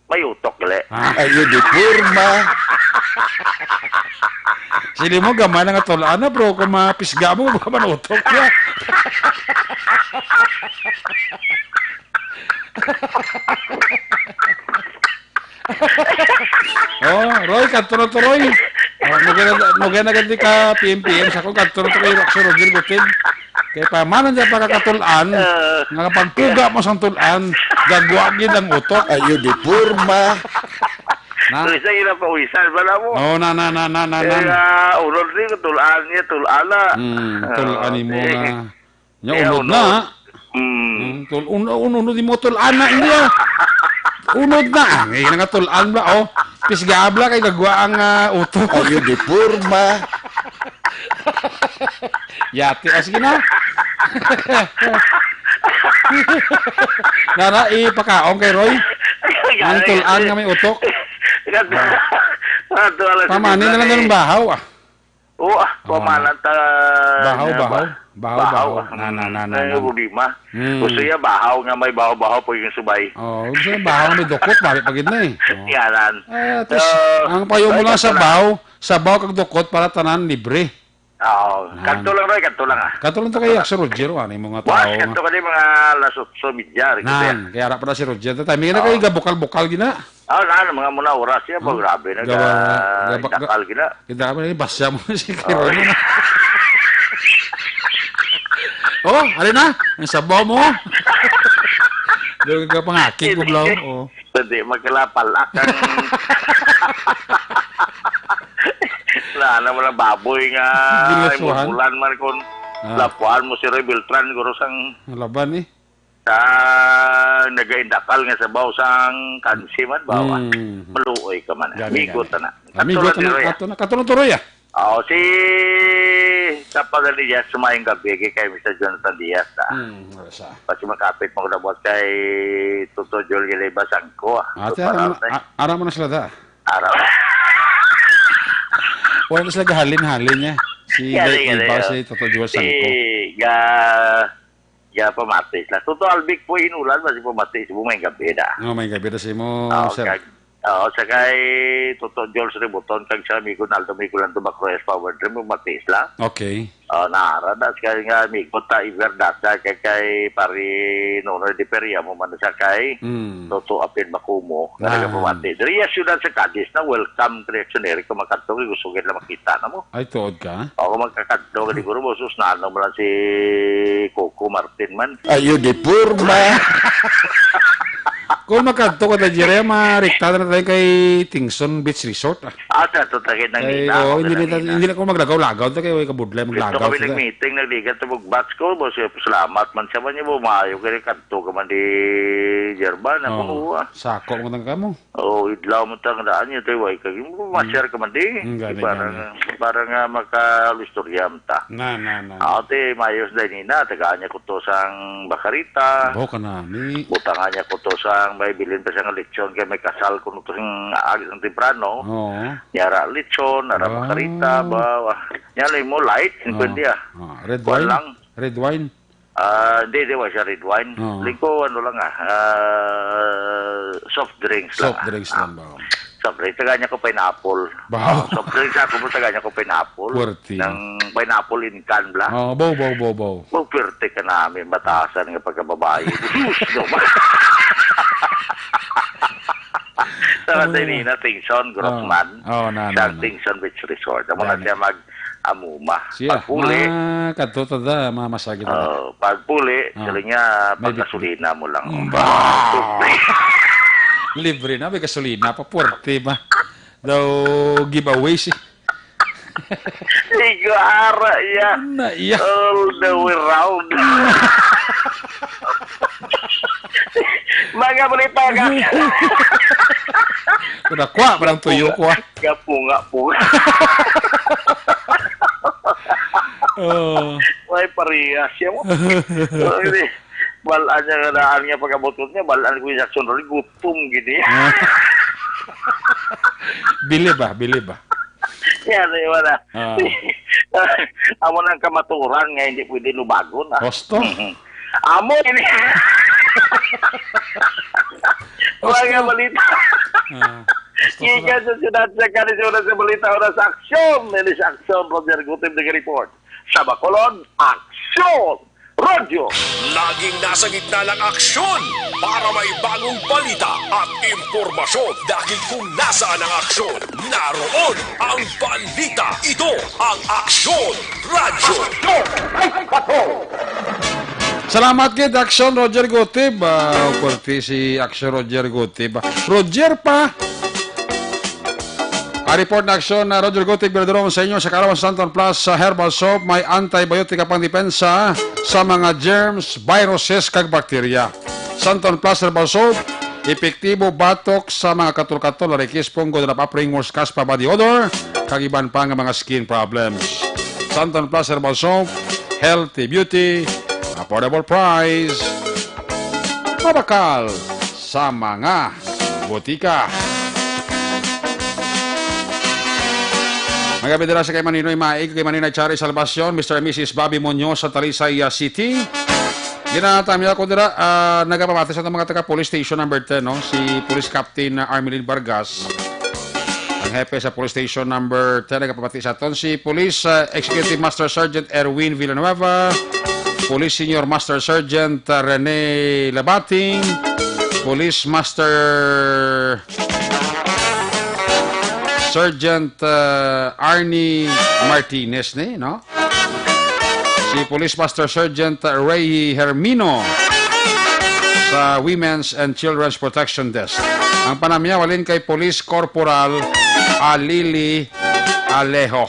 May utok, gali. Ah. Ayo di porma. Sili mo, gamay na nga tulaan na, bro. Kung mapisga mo, baka manutok ya. Oh, Roy, kadto na to, Roy. Oh, nugay na, nugay na gani ka P M P M sa akong kadto na to kay Roxy Roger Gutin. Kay pamanan niya pagkakatulaan, Ah. nga kapag puga mo sang tulaan, gagwa gid ang utok. Ayo di porma. Na? Pero isa yun ang pawisan, wala mo. Oh, na, na, na, na, na, na. Kaya, unod ni, tulaan niya, tulaan na. Hmm, Ah, tulaan ni mo okay. nga. Nya, Kaya unod unod. na. Hmm. Hmm, tul-, un-, un-, unod ni mo, tulaan na, hindi ah. Unod na. Ah, ngayon nga tulaan ba, oh. Pisgabla kay gagwa ang, ah, utok. Ayo di porma. Yati, ah, sige na. Nara, ipakaon kay Roy. Ang tulaan nga may utok. Ikaw, Ah. ikaw, alas Pamani na lang siyete. ganun bahaw, ah. Oo, ah, Oo. pamanan ta Bahaw, nga bahaw. ba-, Bahaw, bahaw, bahaw. ah. Na, na, na, na, Ang na. problema. Hmm. Gusto niya bahaw nga may bahaw-bahaw pag yung subay. Oo, gusto niya bahaw nga may dukot, balik pa gid na eh. Oo. Yanan. Ah, tapos, So, ang payo mo Roy, lang sa kadto lang. bahaw, sa bahaw kag dukot para tanan libre. Oo. Yan. Kadto lang, Roy, kadto lang, ah. Kadto lang to kay Kadto lang. Sir Roger, ano yung mga Boss, tao nga kadto ka din mga alas otso media, rin kasi. Nan, kaya harap na si Roger. Timing na Oo. kayo, gabukal-bukal gina. Ah, na, na, mga muna oras yan, ba, Hmm. grabe, Gaba-, gaba-, nagdakal gina. Kita mo na, basya mo si Oo. Kiron. Oh, alin na? Ang sabaw mo? Doon ka pangakig mo, Hindi. Blau. Oh. Hindi, magkalapal. Akang wala na, walang baboy nga, Ginasuhan? Imubulan man kung Ah. lapuan mo si Roy Beltran, guro sang Ang laban eh. Sa nagaindakal nga sabaw sang kansi man, bawa. Mm. Maluoy ka man. Gani, Migo gani. ta na. Amigo Katulad ta ni na, Roy, ah. kato na, kato na to, Roy, ah. Oo, si Kapagan ni Diaz, sumayong gabi, kay Mister Jonathan Diaz, ah. Mm, wala siya. Kasi makapit mo na buhat kay Toto Joel Giliba Sangko, ah. Ah, So, tiyan, parang ara, na, a-, ara mo na sila da. Araw. Wala na sila gahalin-halin niya. Si Gani, Gay gani, Iba, oh. si Toto Joel Si Sangko. Ga-, Ya, pamati sila. Toto Albic po, inulan ba si pamati si Bumay Gabi na? Oh, may gabi na si mo, Oh, sir. kag, oh, sa kay Toto George Ributon, kag sa amigo Naldo Micolando Bacroes Power Dream, pamati sila. Okay. Oh, naara na sa kay nga amigo ta, Iver Data, kay, kay Pari Nonoy de Peria, mo man sa kay Mm. Toto Apil Makumo, nga Ah. nagapamati. Diri, ya, siyudad sa Cadiz na, welcome, reactionary, kung makadto, gusto gid lang makita na mo. Ay, tuod ka? Ako magkakadto ka, siguro, boss, na ano mo lang si Coco Martin man. Ayo di porma. Kung makadto ka ta, Jerry, marikta na tayo kay Tingson Beach Resort, ah. Ah, ta, to, ta, kay Kay, Nina, oo, ako hindi na na ta, Nina. Hindi na ko maglagaw-lagaw ta, kay way kabudlay Dito maglagaw kami ta. Nag-meeting, nagligat sa bug-, batch ko, boss, eh, salamat man siya man niya, bumayo, kay kadto ka man di Jerban, ako, Oo. ah. Sako mo tang kamo. Oo, idlaw mo tang daan niya, tayo, way, kag, ma-share ka man di. Mm, gani, Para gani. nga, para nga makaluistorya man ta. Na, na, na, na. Ah, te, mayos day nina, tagaan niya ko to sang bakarita. Baw ka na, ni. Butangan niya ko to sang may bilin pa siya nga lechon, kay may kasal ko to sang agi sang temprano. Oo. Niya ra lechon, ara Wow. bakarita, ba, ah, niya lang mo light, Ah, cinquenta, ah. ah, red Kuwan wine? lang. Red wine? Ah, hindi, di ba siya red wine? Oo. Liko, ano lang, ah, ah, soft drinks lang, Soft ah. drinks Ah, lang ba? soft drinks. Tagaan niya ko pineapple. Wow. Soft drinks ako mo, tagaan niya ko pineapple. Puwerte. Nang pineapple in can, bla? Oo, baw, baw, baw, baw. Baw, puwerte ka namin, batasan nga pagkababae. Sus, no, ma-, Sa Ah. Nina Tingson, Grossman. Oo, na, na, Sa na. Tingson Beach Resort. Amo na Gani. siya mag-amuma. Siya, Pagpuli. ma-, kadto ta da, ma-, masagi ta da. Oh, pagpuli, Ah. sila niya, May bit- pagkasulina mo lang. Mm, ba? Libre na, may gasolina pa, puwerte ba? Daw giveaway si Sigara, iya. Na, iya. All the way round. Mga balita ka. Kada kwa, parang tuyo ko, ah. Gapunga, punga. Oh. May parehas siya mo. So, hindi. Balaan niya nga daan nga pag-abot ko niya, balaan ko yung Jackson Roll, gutom, gini. Ah. Bilib, ah, bilib, ah. Yan, di ba na? Ah. Amo nang kamaturan nga hindi pwede lubagon, ah. Husto? Mhm. Amo ini. Husto. Mga balita. Ah, husto, Gikan husto. sa siyudad sa Karisuna sa balita, oras sa aksyon. Ini sa aksyon, Roger Gutim, nag-report. Sa Bacolod, aksyon! Radyo! Laging nasa gitna ng aksyon para may bagong balita at impormasyon, dahil kung nasaan ang aksyon, naroon ang balita. Ito ang Aksyon Radyo. Salamat gid, Aksyon Roger Gutib. Ah, courtesy Aksyon Roger Gutib. Roger pa! Ang report na aksyon na Roger Gutib, Biradorong sa inyo sa kaarawan sa Santon Plus sa Herbal Soap, may antibiotic nga pangdepensa sa mga germs, viruses, kag bakterya. Santon Plus Herbal Soap, epektibo batok sa mga katol-katol, larikis, fungo, dala pa, ringworms, kaspa, body odor, kag iban pa nga mga skin problems. Santon Plus Herbal Soap, healthy beauty, affordable price, mabakal sa mga botika. Magabidala sa kay Maninoy Maig, kay Maninoy Chari Salvacion, Mister and Missus Bobby Muñoz sa Talisay, ah, City. Ginatamya ko dira, ah, nagapamati sa mga taga Police Station number ten, no? Si Police Captain, ah, Armelin Vargas, ang hepe sa Police Station number ten, nagapamati sa aton. Si Police, ah, Executive Master Sergeant Erwin Villanueva, Police Senior Master Sergeant, ah, Rene Labating, Police Master Sergeant, ah, Arnie Martinez ni, no? Si Police Master Sergeant Ray Hermino sa Women's and Children's Protection Desk. Ang panamya walin kay Police Corporal Alili Alejo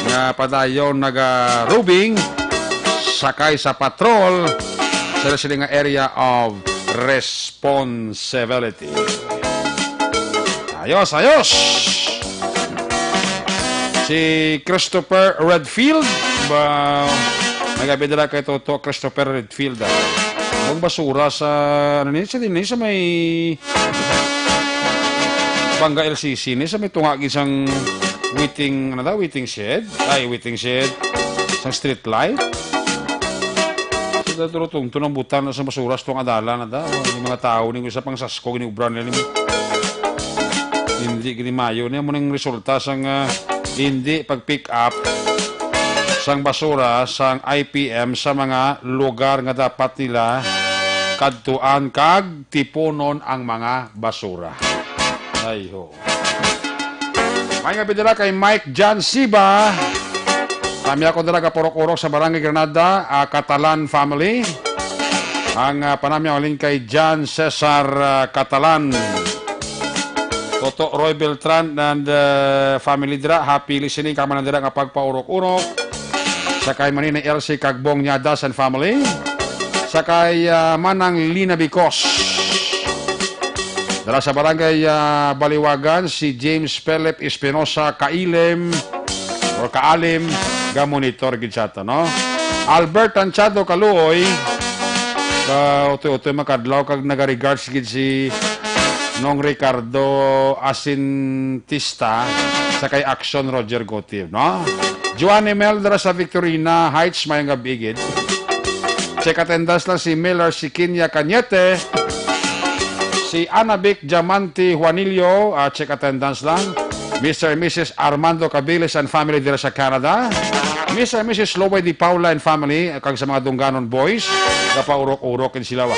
nga padayon naga-robing, sakay sa patrol sa sila nga area of responsibility. Ayos, ayos! Si Christopher Redfield, ba, nagabidala kay Toto Christopher Redfield, ah. Ang basura sa, ano ni, sa din, sa may Banga L C C ni, sa may tunga gid sang waiting, ano daw, waiting shed? Ay, waiting shed. Sang street light. Sa duro tungtong ang butang na sa basura sa tuwang adala na daw. Yung mga tao ni, sa pang Sasko, giniubran nila ni. Hindi gini mayo niya mo nang resulta sang, ah, hindi pag-pick up sang basura sang I P M sa mga lugar nga dapat nila kadtuan kag tipunon ang mga basura. Ay, ho. May nga bidala kay Mike John Siba. Kami ako dala ka Purok-Urok sa Barangay Granada, ah, Catalan family. Ang, ah, panamyaw halin kay John Cesar, ah, Catalan. Toto Roy Beltran and, ah, family dira. Happy listening kamo na dira nga pagpaurok-urok. Sa kay Manina L C Kagbong Niadas and family. Sa kay, ah, Manang Lina Bicos. Dala sa barangay, ah, Baliwagan, si James Philip Espinosa Kailim or Kaalim, ga-monitor gid sa ato, no? Albert Tanchado Kaluoy, ah, utoy-utoy makadlaw kag nagaregards gid si Nong Ricardo Asintista sa kay Action Roger Gotib, no? Joanne Mel dira sa Victorina Heights, mayong gabi gid. Check attendance lang si Miller Sikinya Cañete, si Anabic Diamante Juanillo, ah, check attendance lang. Mister and Missus Armando Cabilis and family dira sa Canada. Mister and Missus Lowe Di Paula and family, kag sa mga Dunganon Boys, gapaurok-urok gid sila, wa.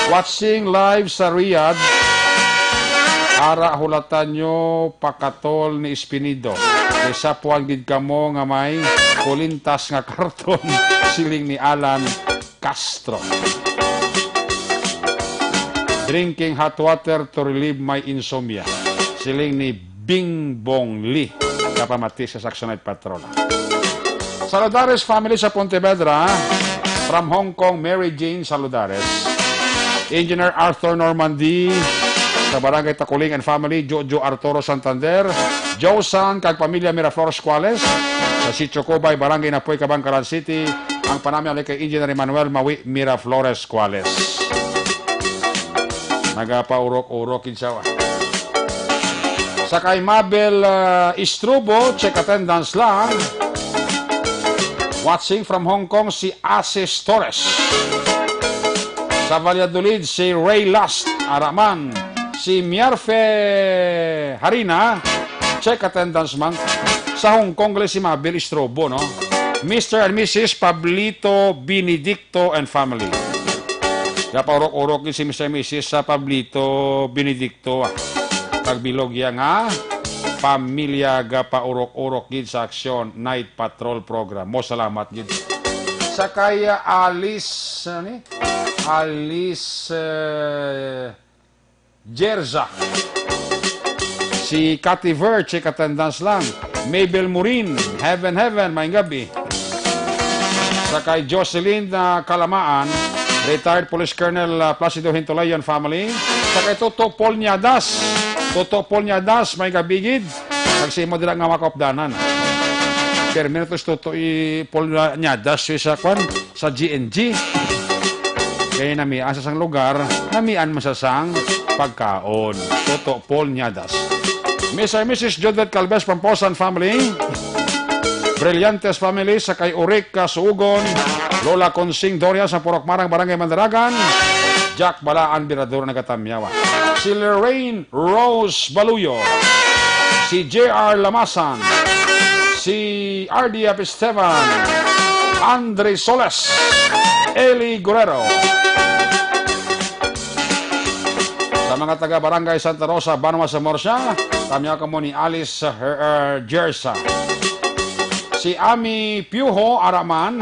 Watching live sa Riyadh. Ara, hulatan nyo pakatol ni Espinido. Kay sapuan gid kamo nga may kulintas nga karton, siling ni Alan Castro. Drinking hot water to relieve my insomnia, siling ni Bing Bong Lee, kapamati sa Saxonite Patrol. Saludares family sa Pontevedra, from Hong Kong, Mary Jane Saludares. Engineer Arthur Normandy, sa Barangay Takuling and family, Jojo Arturo Santander, Josan kag pamilya Miraflores Cuales, sa Sitio Cubay, Barangay Napoy, Kabangkalan City, ang panamyaw halin kay Engineer Emmanuel Mawi Miraflores Cuales. Nagapaurok-urok gid siya, wa. Sa kay Mabel, ah, Istrobo, check attendance lang. Watching from Hong Kong, si Asis Torres. Sa Valladolid, si Ray Last Araman. Si Miarfe Harina, check attendance man. Sa Hong Kong, gali si Mabel Istrobo, no? Mister and Missus Pablito Benedicto and family. Gapaurok-urok gid si Mister and Missus sa Pablito Benedicto, ah. Kag bilog iya nga pamilya gapaurok-urok gid sa Aksyon Night Patrol Program. Mo salamat gid. Sa kay, ah, Alice, ano ni? Alice, eh, Jerza. Si Cathy Ver, check attendance lang. Mabel Murin, heaven, heaven, mayong gabi. Sa kay Jocelyn, ah, Kalamaan, retired Police Colonel, ah, Placido Hintulayan family. Sa kay Toto Paul Niadas. Toto Paul Niadas, mayong gabi gid. Kag sa imo dira nga makaupdanan. Permi na to si Toto i Paul Niadas, sa kwan, sa G N G. Kay namian sa sang lugar, namian man sa sang pagkaon. Toto Paul Niadas. Mister and Missus Judith Calves Pomposan family. Brillantes family sa kay Uric Kasuugon. Lola Consing Doria sa Purok Marang, Barangay Mandaragan. Jack Balaan Birador nagatamyawa. Si Lorraine Rose Baluyo, si J R Lamasan, si R D F Esteban, Andre Soles, Eli Guerrero. Sa mga taga Barangay Santa Rosa, Banwa sa Murcia, tamyaw kamo ni Alice, uh, Her-, uh, Jersa. Si Ami Piuho Araman,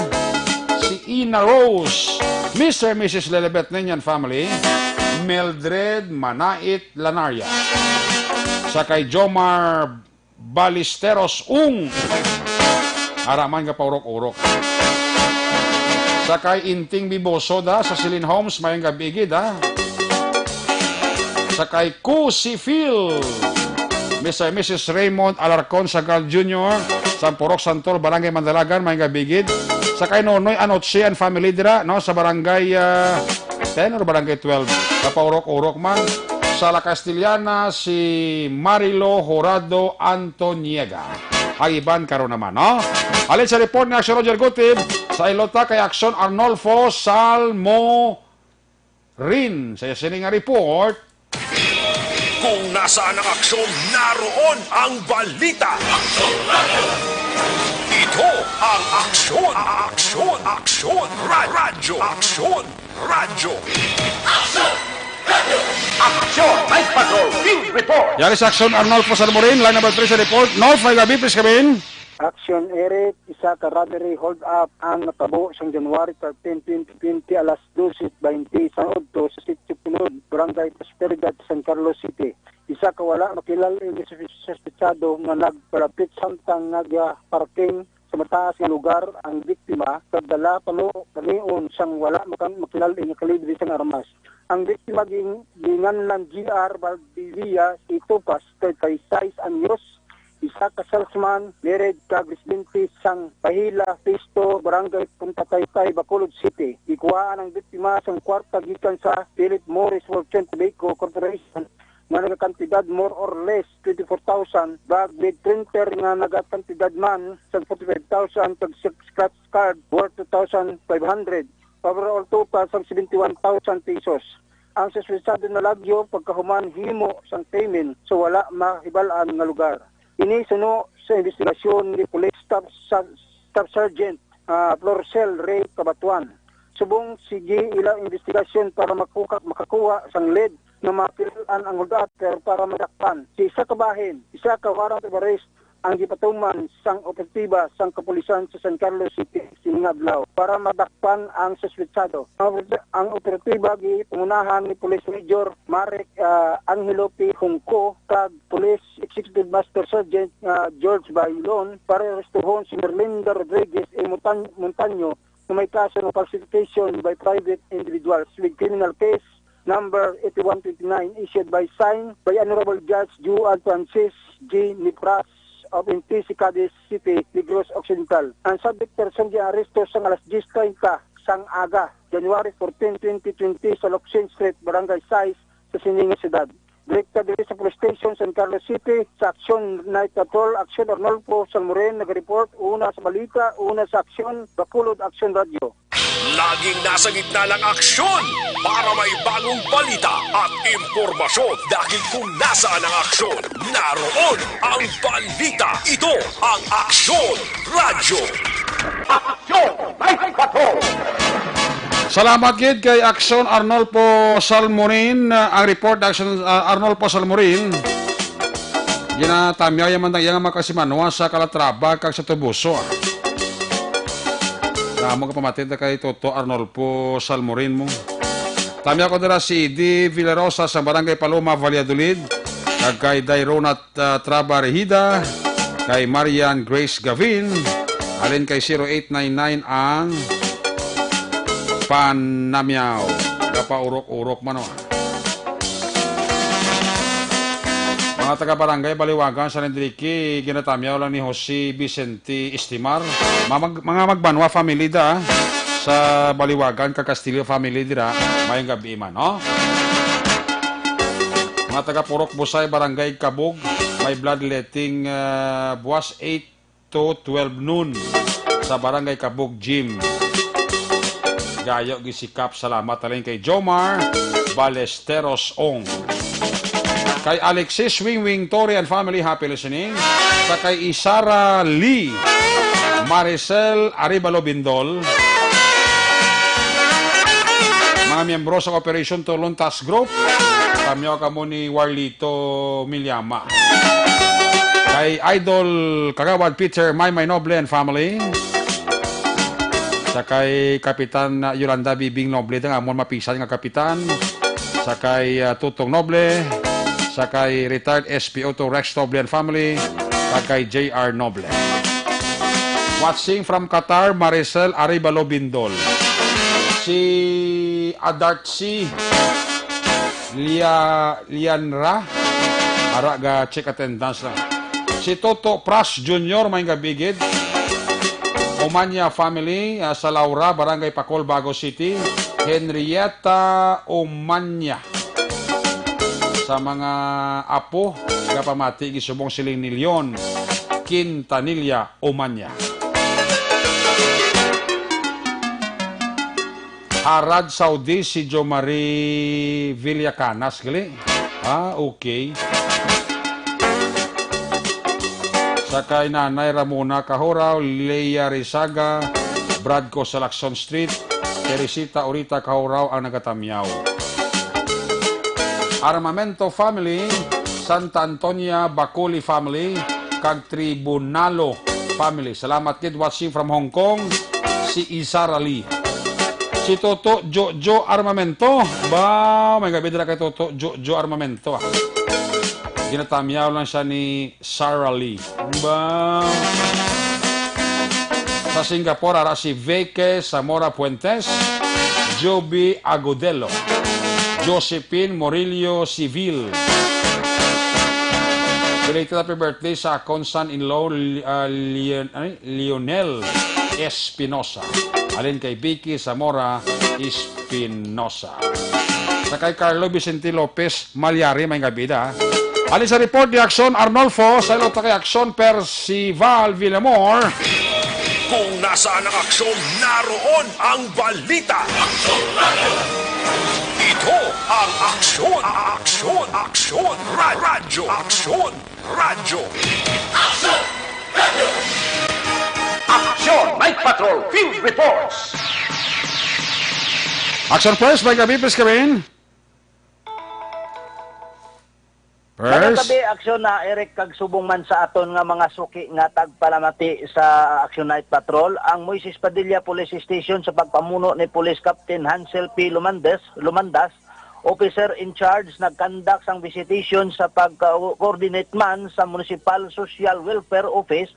si Ina Rose, Mister and Missus Lelebet Nenyan family, Mildred Manait Lanaria. Sa kay Jomar Balisteros Ung. Araman nga paurok-urok. Sa kay Inting Biboso da sa Silin Homes, mayong gabi gid, ha. Sa kay Kusi Phil. Mister and Missus Raymond Alarcon Sagal Junior, Sampurok Santol, Barangay Mandalagan, mayong gabi gid. Sa kay Nonoy Anoche and family dira, no, sa Barangay, ah, ten or Barangay twelve. Kapaurok-urok man. Sa La Castellana, si Marilo Horado Antoniega. Ang iban karon naman, no? Halin sa report ni Aksyon Roger Gutib, sa Ilota kay Aksyon Arnolfo Salmo Rin. Sa iya sini nga report, kung nasaan ang aksyon, naroon ang balita. Ito ang Aksyon, Aksyon, Aksyon, Ra-, Radyo, Aksyon, Radyo. Aksyon! Night Patrol Field Report! Yari sa Aksyon, Arnolfo Salmorin, line number three sa report. Nolf, mayong gabi, please come in. Action Eric, isa ka robbery hold-up ang natabo sang January thirteen, twenty twenty, alas dose baynte sa udto sa Sitio Punod, Barangay Prosperidad, San Carlos City. Isa ka wala makilal-i nga sus-, suspetsado nga nagpalapit samtang nagaparking sa mataas nga lugar ang biktima kag dala pano kanion sang wala makan-, makilal-i nga kalibre sang armas. Ang biktima ging-, ginganlan G R Valdivia Itopas, thirty-six anyos, isa ka salesman, married kag residente sang Pahila, Pisto, Barangay Punta Taytay, Bacolod City. Gikuhaan ang biktima sang kwarta gikan sa Philip Morris Fortune Tobacco Corporation nga nagakantidad more or less twenty-four thousand, bag with printer nga nagakantidad man sa forty-five thousand, kag six scratch card worth two thousand five hundred. Overall total sang seventy-one thousand pesos. Ang suspetsado nalagyo pagkahuman himo sang krimen sa wala mahibal-an nga lugar. Ini suno sa investigasyon ni Police Staff, Staff Sergeant, ah, Florcel Ray Cabatuan. Subong sige ila investigasyon para makuha, makakuha sang lead nga makilal-an ang hold-upper para madakpan. Si isa ka bahin, isa ka warrant of arrest ang gipatuman sang operatiba sang kapulisan sa San Carlos City sining adlaw para madakpan ang suspetsado. Ang oper-, ang operatiba gipangunahan ni Police Major Marek, ah, Angelo P. Hungco kag Police Executive Master Sergeant, ah, George Bailon para arestuhon si Merlinda Rodriguez A. Montan-, Montaño nga may kaso nga falsification by private individuals with criminal case number eighty-one twenty-nine, issued by, signed by Honorable Judge Juan Francis G. Nipras of Intisi, Cadiz City, Negros Occidental. Ang subject person giaresto sang alas diyes treinta sang aga, January fourteen, twenty twenty, sa Locsin Street, Barangay sais, sa sini nga siyudad. Direkta diri sa Police Station, San Carlos City, sa Action Night Patrol, Action Arnolfo Salmorin, nagareport, una sa balita, una sa aksyon, Bacolod Action Radio. Laging nasa gitna ng aksyon para may bagong balita at impormasyon. Dahil kung nasaan ang aksyon, naroon ang balita. Ito ang Aksyon Radyo. Aksyon! May bato! Salamat gid kay Aksyon Arnolfo Salmorin, ah, ang report, Aksyon, ah, Arnolfo Salmorin. Ginatamyaw ya man ang iyang mga kasimanwa sa Calatrava kag sa Toboso, ah. Amo ka pamati ta kay Toto Arnolfo Salmorin mo. Tamyaw ko dira si Eddie Villarosa sa Barangay Paloma, Valladolid, kag kay Dairona, ah, Traba Rehida, kay Marian Grace Gavin, halin kay zero eight nine nine ang panamyaw. Gapaurok-urok man, oh. Mga taga-barangay Baliwagan, San Enrique, ginatamyaw lang ni Jose Vicente Estimar. Mga mag-, mga Magbanwa family da, sa Baliwagan, kag Castillo family dira, mayong gabi man, no? Mga taga Purok Busay, Barangay Kabug, may bloodletting, ah, buwas eight to twelve noon sa Barangay Kabug Gym. Gayo gisikap, salamat halin kay Jomar Balesteros Ong. Kay Alexis Wingwing Torre and family, happy listening. Sa kay Isara Lee, Maricel Arevalo Bindol. Mga miyembro sa Operation Tulon Task Group, tamyaw kamo ni Warlito Milyama. Kay Idol Kagawad Peter Maymay Noble and family. Sa kay Kapitan Yolanda Bibing Noble, ang amon mapisan nga kapitan. Sa kay, ah, Tutong Noble. Sa kay retired S P O two Rex Noble and family. Sa kay J R Noble. Watching from Qatar, Maricel Arevalo Bindol. Si Adartsi Lia-, Lianra. Ara ga check attendance lang. Si Toto Pras Junior, may gabigid. Umanya family, ah, sa Laura, Barangay Pacol, Bago City. Henrietta Umanya. Sa mga apo, gapamati gisubong siling ni Leon Quintanilla Umanya. Arad Saudi si Jo Marie Villacanas, gali? Ah, okay. Sa kay Nanay Ramona Kahuraw, Lea Rizaga, Brad Cosalacson Street, Teresita Orita Kahuraw ang nagatamyaw. Armamento family, Santa Antonia Bacoli family, kag Tribunalo family. Salamat gid, watching from Hong Kong, si Isara Lee. Si Toto Jojo Armamento. Ba, may gabi dira kay Toto Jojo Armamento, ah. Ginatamyaw lang siya ni Sarah Lee. Ba? Sa Singapore, ara si Veke Zamora Fuentes, Joby Agudelo, Josephine Morillo Civil. Belated happy birthday sa akon son-in-law, Li-, ah, Leon-, ay, Lionel Espinosa. Alin kay Vicky Zamora Espinosa. Sa kay Carlo Vicente Lopez Malyari, may gabi da. Alin sa report ni Aksyon Arnolfo, sa ilota kay Aksyon Percival Villamor. Kung nasaan ang aksyon, naroon ang balita. Ito ang Aksyon, Aksyon, Aksyon, Ra-, Radyo, Aksyon, Radyo. Aksyon Night Patrol Field Reports. Action Press, may gabi, please come in. First. Magandang gabi, Aksyon na Eric, kag subong man sa aton nga mga suki nga tagpalamati sa Action Night Patrol, ang Moises Padilla Police Station sa pagpamuno ni Police Captain Hansel P. Lumandes, Lumandas, officer in charge, nagkandak sang visitation sa pagka-coordinate man sa Municipal Social Welfare Office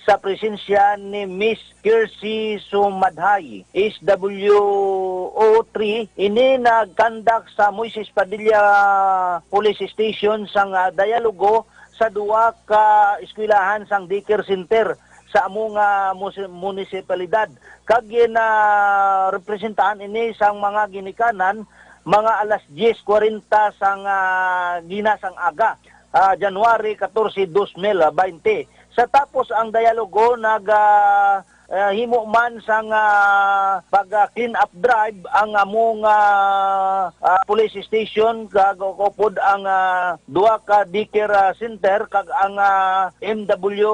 sa presensya ni Miss Kirsey Sumadhay, S W O three. Ini nagkandak sa Moises Padilla Police Station sang, ah, dialogo sa duha ka eskwelahan sang daycare center sa amo nga mus-, munisipalidad. Kag gin, ah, representahan ini sang mga ginikanan mga alas diyes kwarenta sang, ah, ginasang aga, ah, January katorse, dos mil baynte. Sa tapos ang dialogo, nag, ah, ah, himo man sang, ah, pag, ah, clean up drive ang among, ah, ah, police station, kag upod ang, ah, duha ka daycare, ah, center kag ang, ah, M W,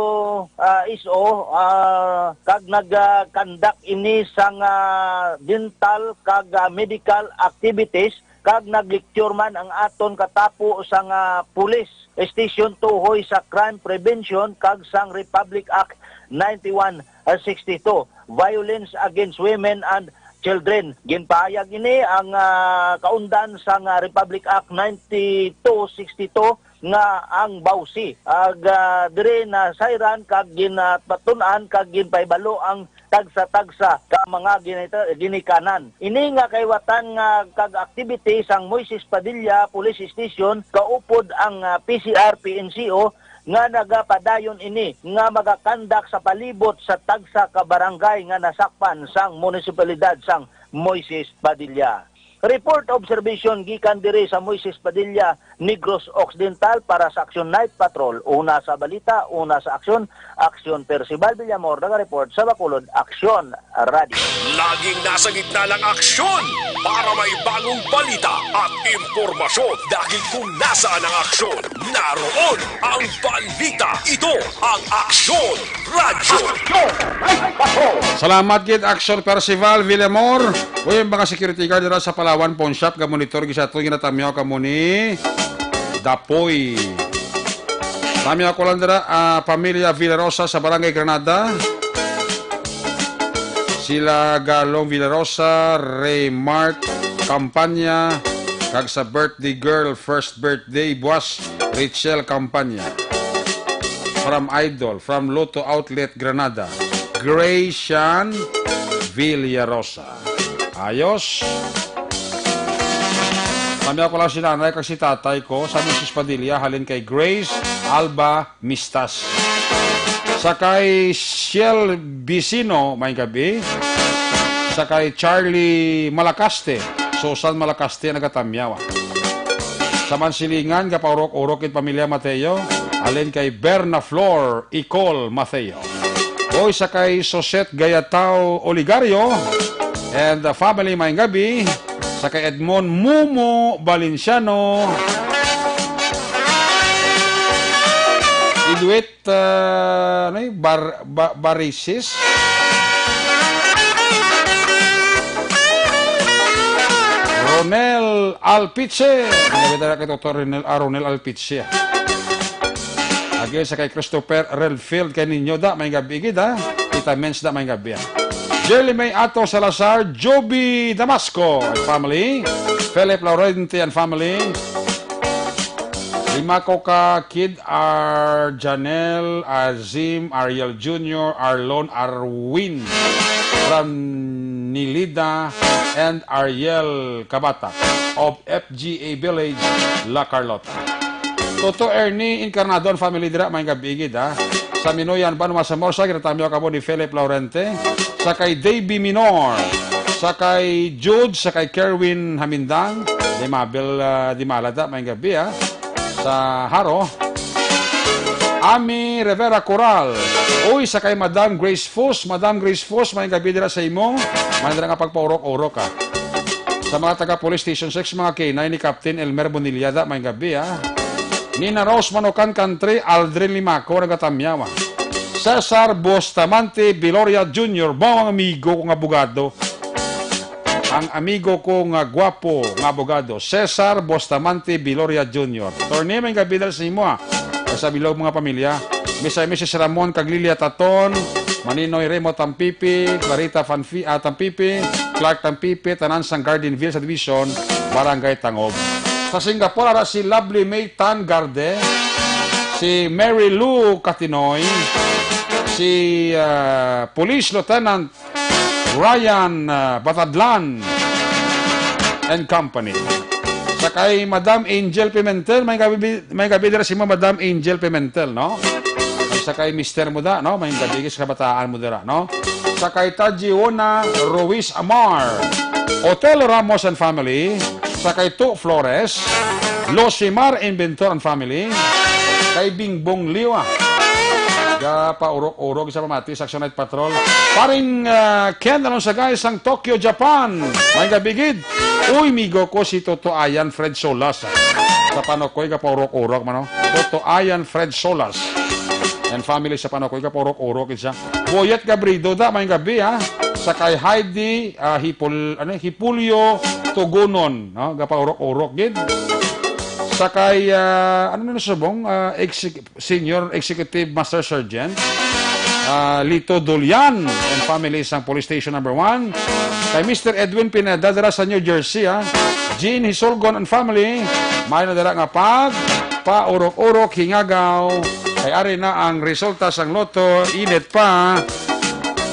ah, S O, ah, kag nag, ah, conduct ini sang, ah, dental kag, ah, medical activities, kag nag-lecture man ang aton katapo sang, ah, police station tuhoy sa crime prevention kag sang Republic Act ninety-one sixty-two, Violence Against Women and Children. Ginpahayag ini ang, ah, kaundan sang, ah, Republic Act ninety-two sixty-two nga ang bawsi. Ag, ah, diri nasayran kag ginpatun-an kag ginpahibalo ang tagsa-tagsa ka mga ginita-, ginikanan. Ini nga kahiwatan nga kag activity sang Moises Padilla Police Station kaupod ang, ah, P C R P N C O nga nagapadayon ini nga magakandak sa palibot sa tagsa ka barangay nga nasakpan sang munisipalidad sang Moises Padilla. Report observation gikan diri sa Moises Padilla, Negros Occidental para sa Aksyon Night Patrol. Una sa balita, una sa aksyon, Aksyon Percival Villamor, naga-report sa Bacolod, Aksyon Radio. Laging nasa gitna ng aksyon para may bagong balita at impormasyon. Dahil kung nasaan ang aksyon, naroon ang balita. Ito ang Aksyon Radyo. Salamat gid, Action Percival Villamor. Uy, ang mga security guard dira sa Palawan Pawn Shop, ga-monitor gid sa aton, ginatamyaw kamo ni Dapoy. Tamyaw ko lang dira, ah, pamilya Villarosa sa Barangay Granada. Sila Galong Villarosa, Ray Mart Campanya, kag sa birthday girl, first birthday, buwas, Rachel Campanya. From Idol, from Lotto Outlet, Granada, Gracian Villarosa. Ayos. Kami ako lang si nanay kag si tatay ko sa Misis Padilla, halin kay Grace Alba Mistas. Sa kay Shell Vicino, may gabi. Sa kay Charlie Malacaste, Susan Malacaste, nagatamyawa. Sa Mansilingan, gapaurok-urok it pamilya Mateo, alin kay Berna Flor Icol Mateo. Oy, sa kay Soset Gayatao Oligario and the family, may gabi. Sa kay Edmond Mumo Valenciano, Idwit, ah, ano yun? Bar-, ba-, Barisis? Ronel Alpiche. Nagkita na kay Doktor Ronel, ah, Ronel Alpiche. Again, sa kay Christopher Redfield, kay ninyo da, may gabi gid, ha? Kita Mens da, may gabi, ha? Jerly May Ato Salazar, Joby Damasco and family, Philip Laurente and family, Lima ko ka Kid Ar, Janelle, Azim, Ariel Junior, Arlon, Arwin, Ranilida, and Ariel Kabata of F G A Village, La Carlota. Toto Ernie Encarnado and family dira, may gabi gid, ha. Sa Minuyan, Banwa, Zamboanga, ginatamyaw kamo ni Philip Laurente, sa kay Davey Minor, sa kay Jude, sa kay Kerwin Hamindang, ni Mabel, ah, Dimalada, may gabi, ha. Sa Jaro, Ami Rivera Coral, uy, sa kay Madam Grace Fus, Madam Grace Fus, may gabi dira sa imo, may dira nga pagpaurok-urok, ha. Sa mga taga Police Station six, mga kinay ni Captain Elmer Bonilla da, may gabi, ha. Nina Rose Manukan Country, Aldrin Limaco, nagatamyaw, ha. Cesar Bustamante Viloria Junior, mao ang amigo ko nga abogado. Ang amigo ko nga gwapo nga abogado, Cesar Bustamante Viloria Junior. Attorney, may gabi dala sa imo, ah. Sa bilog mga pamilya. Misay Missus Ramon kag Lilia Taton, Maninoy Remo Tampipi, Clarita Fanfi-, ah, Tampipi, Clark Tampipi, tanan sang Garden View Subdivision, Barangay Tangob. Sa Singapore, ara si Lovely May Tan Garde, si Mary Lou Catinoy, si, ah, Police Lieutenant Ryan, ah, Batadlan and Company. Sa kay Madam Angel Pimentel, may gabi, may gabi dira si Madam Angel Pimentel, no? Sa kay Mister mo da, no? May gabi sa kabataan mo dira, no? Sa kay Tajiona Ruiz Amar, Otelo Ramos and family, sa kay Tu Flores, Losimar Inventor and family, kay Bingbong Liwa. Gapaurok-urok sa pamati sa Action Night Patrol. Paring, ah, Ken Alonsagay sang Tokyo, Japan. May gabi gid. Uy, migo ko si Toto Ayan Fred Solas. Sa Panokoy, gapaurok-urok man, no? Toto Ayan Fred Solas and family sa Panokoy, gapaurok-urok gid siya. Boyet Gabrido da, may gabi, ha? Sa kay Heidi, ah, Hipul-, ano, Hipulyo Tugunon, no? Gapaurok-urok gid. Sa kay, ah, ano na subong? Ah, exec-, Senior Executive Master Sergeant, ah, Lito Dolian and family sang Police Station Number One. Kay Mister Edwin Pineda dira sa New Jersey, ah. Jean Hisolgon and family, may na dira nga pag paurok-urok, hingagaw. Kay ari na ang resulta sang lotto, init pa.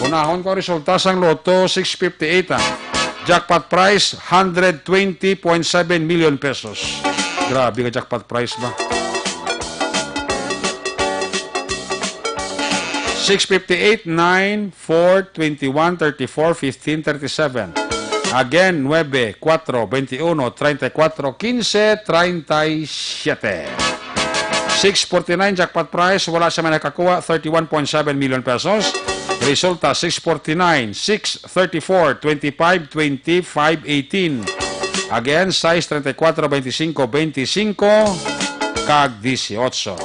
Unahon ko ang resulta sang lotto, six fifty-eight, ah. Jackpot prize, hundred twenty point seven million pesos. Grabe ka jackpot prize ba? Six fifty-eight, nine, four, twenty-one, thirty-four, fifteen, thirty-seven. Again, nuebe, kuwatro, twenty-uno, treinta y cuatro, quince, treinta y siete. Six forty-nine jackpot prize, wala siya may nakakuha, thirty-one point seven million pesos. Resulta, six forty-nine, six thirty-four, twenty-five, twenty-five, eighteen. Again, sais, treinta y cuatro, veinticinco, veinticinco, kag dieciocho.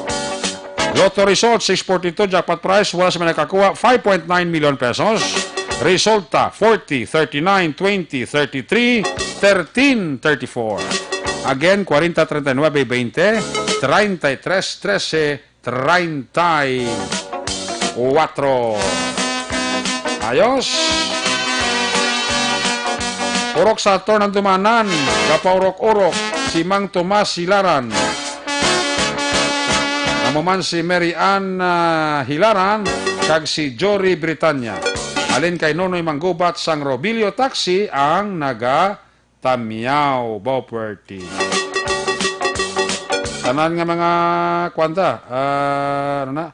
Lotto result, six forty-two, jackpot prize, wala sa may nakakuha, five point nine million pesos. Resulta, forty, thirty-nine, twenty, thirty-three, thirteen, thirty-four. Again, kwarenta, treinta y nuebe, veinte, treinta y tres, trece, treinta y cuatro. Ayos. Urok sa Ator Nandumanan, gapaurok-urok, si Mang Tomas Hilaran. Amo man si Mary Ann, ah, Hilaran, kag si Jory Britanya. Halin kay Nonoy Manggubat sang Robilio Taxi ang naga Tamyaw, Baw Puerte. Tanan nga mga, kuwan ta, ah, ano na,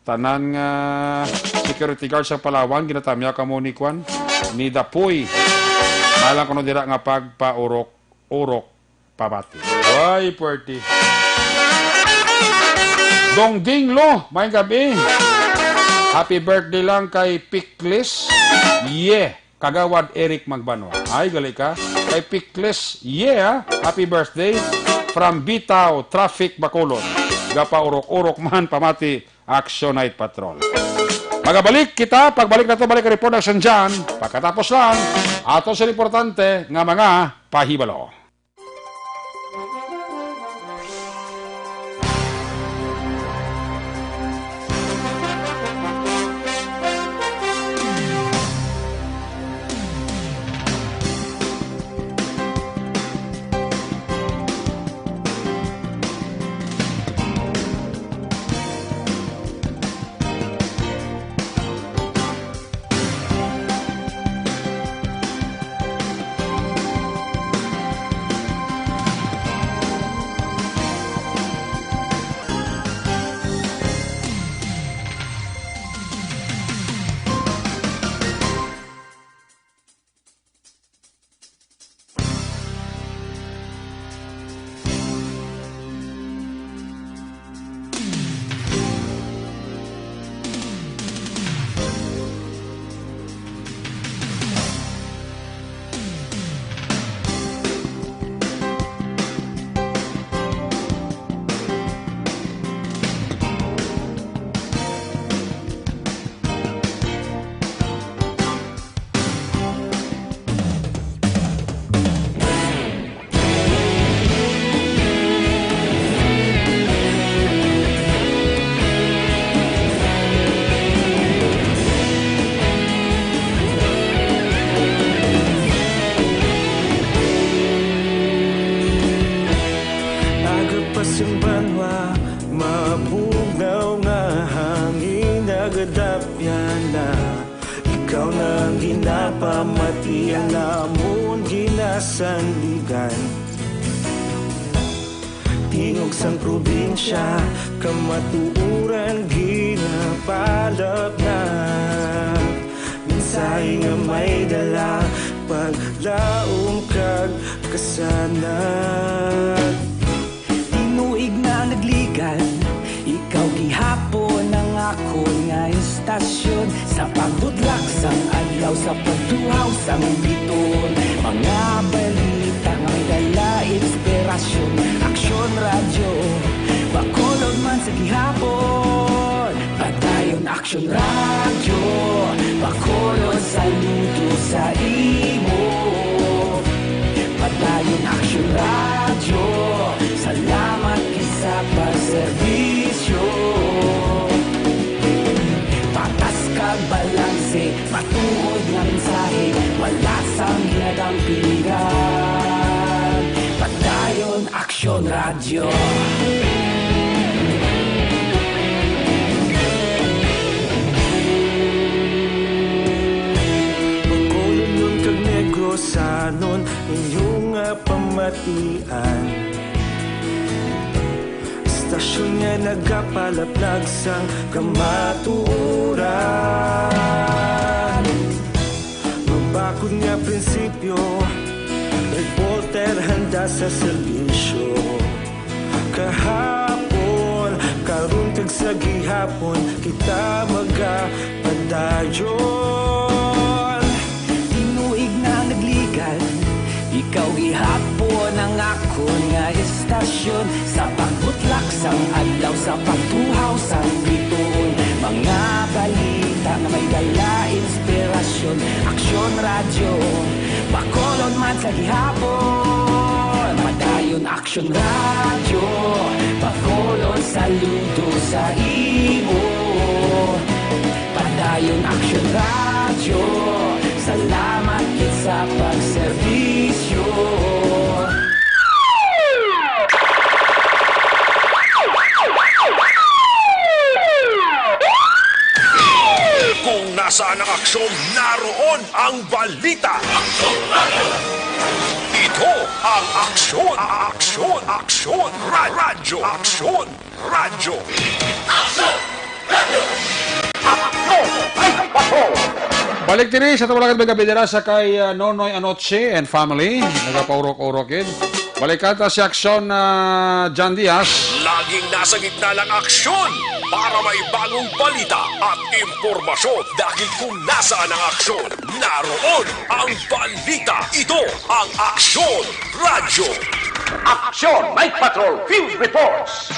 tanan nga security guard sa Palawan, ginatamyaw kamo ni, kuwan, ni Dapoy. Malang kuno dira nga pagpaurok-urok pabati. Ay, Puerte. Dongding Lo, may gabi. Happy birthday lang kay Piklis. Yeah. Kagawad Eric Magbanwa. Ay, gali ka. Kay Pikles, yeah, happy birthday. From Bitaw, Traffic, Bacolod. Gapaurok-urok man, pamati, Action Night Patrol. Magabalik kita, pagbalik nato, balik ang report, Action Jan. Pagkatapos lang, ato sa importante nga mga pahibalo. Kadapyan na, ikaw na ang ginapamatian, amon ginasandigan. Tingog sang probinsya, kamatuoran ginapalapnag. Mensahe nga may dala, paglaom kag kasanag. Tinuig na nagligan, ikaw gihapon ang akon nga istasyon. Sa pagbudlak sang adlaw, sa pagtuhaw sang bituon, mga balita nga may dala inspirasyon. Aksyon Radyo, Bacolod man sa gihapon. Padayon Aksyon Radyo, Bacolod, saludo sa imo. Padayon Aksyon Radyo, salamat gid sa pagserbisyo. Patas kag balanse, matuod nga mensahe, wala sang ginadampingan. Padayon Aksyon Radyo. Bacolodnon kag Negrosanon, inyo nga pamatian. Istasyon nga nagapalaplag sang kamatuoran. Mabakod nga prinsipyo, reporter handa sa serbisyo. Kahapon, karon kag sa gihapon, kita magapadayon. Tinuig na nagligan, ikaw gihapon ang akon nga istasyon. Sa pagbutlak sang adlaw, sa pagtuhaw sang bituon, mga balita nga may dala inspirasyon. Aksyon Radyo, Bacolod man sa gihapon. Padayon Aksyon Radyo, Bacolod, saludo sa imo. Padayon Aksyon Radyo, salamat gid sa pagserbisyo. Kung nasaan ang aksyon, naroon ang balita. Ito ang aksyon, aksyon, aksyon, ra-, radyo, aksyon, radyo. Balik diri sa Tawagan, mga kabidira, sa kay, ah, Nonoy Anoche and family. Nagapaurok-urok gid. Balikan ta si Aksyon, ah, John Diaz. Laging nasa gitna ng aksyon para may bagong balita at impormasyon. Dahil kung nasaan ang aksyon, naroon ang balita. Ito ang Aksyon Radyo. Aksyon Night Patrol Field Reports.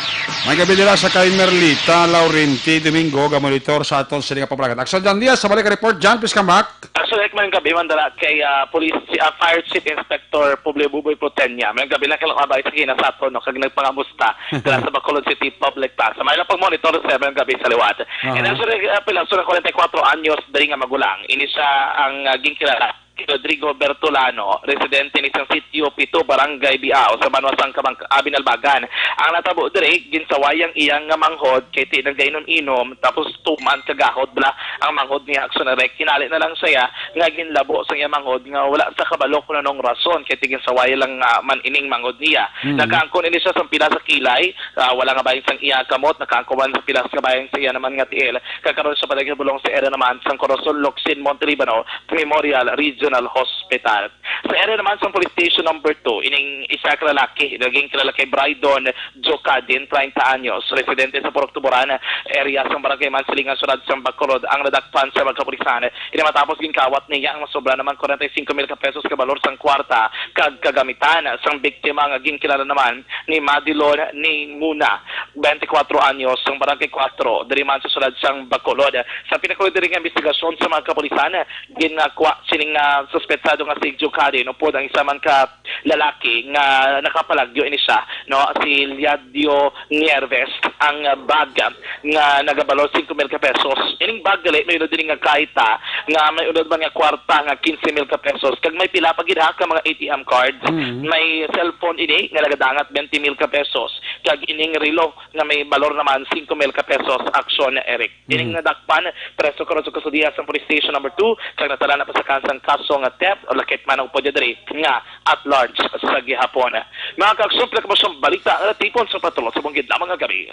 May gabi nila sa kay Merlita Laurenti Domingo, ga-monitor sa aton sini nga pamulagan. Aksyon John Diaz, sa balik report. John, please come back. Aksyon Night, mayong gabi man dala kay, ah, Police, ah, Fire Chief Inspector Publio Buboy Protenia. Mayong gabi lang kay mga bahay sa Gina sa aton, no, kag nagpangamusta dala sa Bacolod City Public Plaza. May lang pag-monitor sa mayong gabi sa liwat. Aha. And actually, ah, pila, so, kwarenta y kuwatro anyos, diri nga magulang. Ini siya ang, ah, ginkilala kay Rodrigo Bertolano, residente ni sang Sitio Pito, Barangay Biao, sa banwa sang Kabang-, ah, Binalbagan. Ang natabo diri, ginsaway ang iyang nga manghod kay ti nagainom-inom, tapos tuman kagahod bala ang manghod niya, Aksyon Rek. Hinali na lang siya nga ginlabo sa iyang manghod nga wala sa kabalo kung anong rason kay ti ginsaway lang, ah, man ining manghod niya. Mm. Nakaangkon ini siya sang pilas sa kilay, ah, wala nga bahin sang iya kamot, nakaangkon man sa pilas nga bahin sa iya naman nga tiil. Kag karon siya padayon bulong sa area naman sang Corazon Locsin Montelibano Memorial Regional Hospital. Sa area naman sang Police Station Number Two, ining isa ka lalaki, naging kilala kay Brydon Jokadin, treinta anyos, residente sa Purok Tuburan area sang Barangay Mansilingan, Siyudad sang Bacolod, ang nadakpan sa mga kapulisan. Ini matapos ginkawat niya ang masobra naman kwarenta y cinco mil ka pesos ka balor sang kwarta kag kagamitan sang biktima nga ginkilala naman ni Madilon Nimuna, twenty-four anyos, sang Barangay Cuatro, diri man sa siyudad sang Bacolod. Sa pinakahuli diri nga investigasyon sa mga kapulisan, ginakwa sining, ah, suspetsado nga si Jokadin upod ang isa man ka lalaki nga nakapalagyo ini siya, no, si Liadio Nieves, ang, ah, bag nga nagabalor cinco mil ka pesos. Ining bag gali May unod diri nga kahita nga may unod man nga kwarta nga quince mil ka pesos, kag may pila pa gid ha ka mga A T M cards. Mm. May cellphone ini nga nagadangat twenty mil ka pesos, kag ining relo nga may balor naman cinco mil ka pesos, Aksyon, Eric. Ining Mm. nadakpan, preso karon sa kustodiya sang Police Station Number Two, kag natala na pa sa kansang kaso nga theft o lakip man ang pwede diri nga at large sa gihapon. Mga kaaksyon, pila ka masyong balita nga natipon sa patrol sa bungkid lamang nga gabi.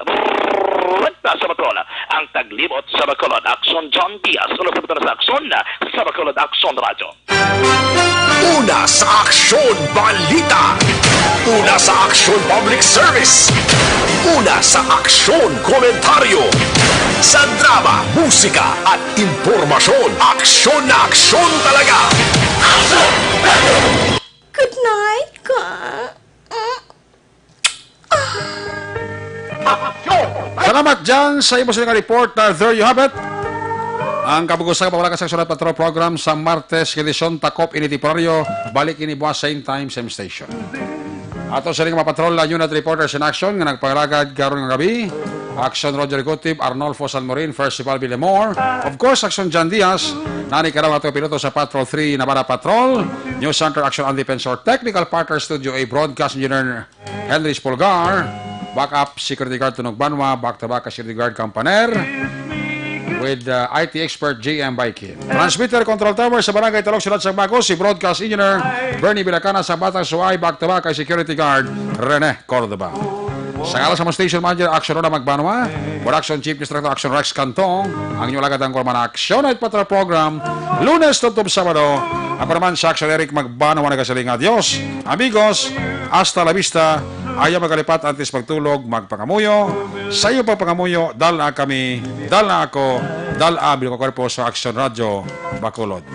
Sa patrol, ang taglibot sa Bacolod, Aksyon John Diaz. Una sa butang sa Aksyon, sa Bacolod, Aksyon Radyo. Una sa Aksyon Balita. Una sa Aksyon Public Service. Una sa Aksyon Komentaryo. Sa drama, musika, at impormasyon, aksyon na aksyon talaga. Aksyon! Good night, ka. Salamat, Jan, sa imo sini nga report. Uh, there you have it. Ang kabug-os nga pamalakas sa Sulat Patrol Program sa Martes, edisyon, takop ini temporaryo. Balik ini buwas, same time, same station. Ato sa mga patrol, uh, unit reporters in action nga nagpangalagad karon nga gabi. Action Roger Gutib, Arnolfo San Morin, Percival Villamor. Of course, Action Jan Diaz. Nani ka daw ato piloto sa Patrol three, Navarra Patrol. News Center, Action Andy Pensor. Technical partner, Studio A, broadcast engineer, Henry Spolgar, backup security guard Tunog Banwa, back to back security guard Campaner, with, uh, I T expert J M Baikin. Transmitter control tower sa Barangay Talog, Siyudad sa Bago, si broadcast engineer Bernie Vilacana, sa Batang Suay, back to back kay security guard Rene Cordoba. Sa ngalan sa mga station manager, Action Rona Magbanwa, Production Chief Instructor Action Rex Cantong, ang inyong alagad ang Korman Action Night Patrol Program, Lunes tubtob Sabado. Ako naman sa Action Eric Magbanwa, nagasiling, "Adios, amigos, hasta la vista." Ayaw magalipat antes magtulog, magpangamuyo. Sa iyo pagpangamuyo, dala kami, dala ako, dala ang bilog nga kwerpo sa Action Radyo Bacolod.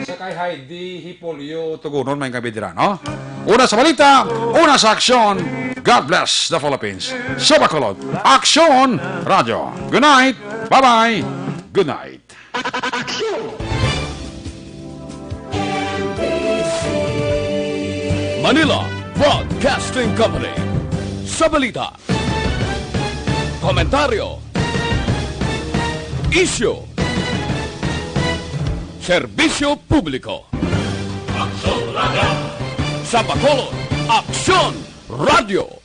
Sa kay Heidi Hipulyo, tugunon may kabidra, no? Una sa balita, una sa aksyon. God bless the Philippines. Sa Bacolod, Aksyon Radyo. Good night. Bye-bye. Good night. Aksyon! Manila Broadcasting Company. Sa balita, komentaryo, isyu, serbisyo publiko. Aksyon Radyo. Sa Bacolod, Aksyon Radyo.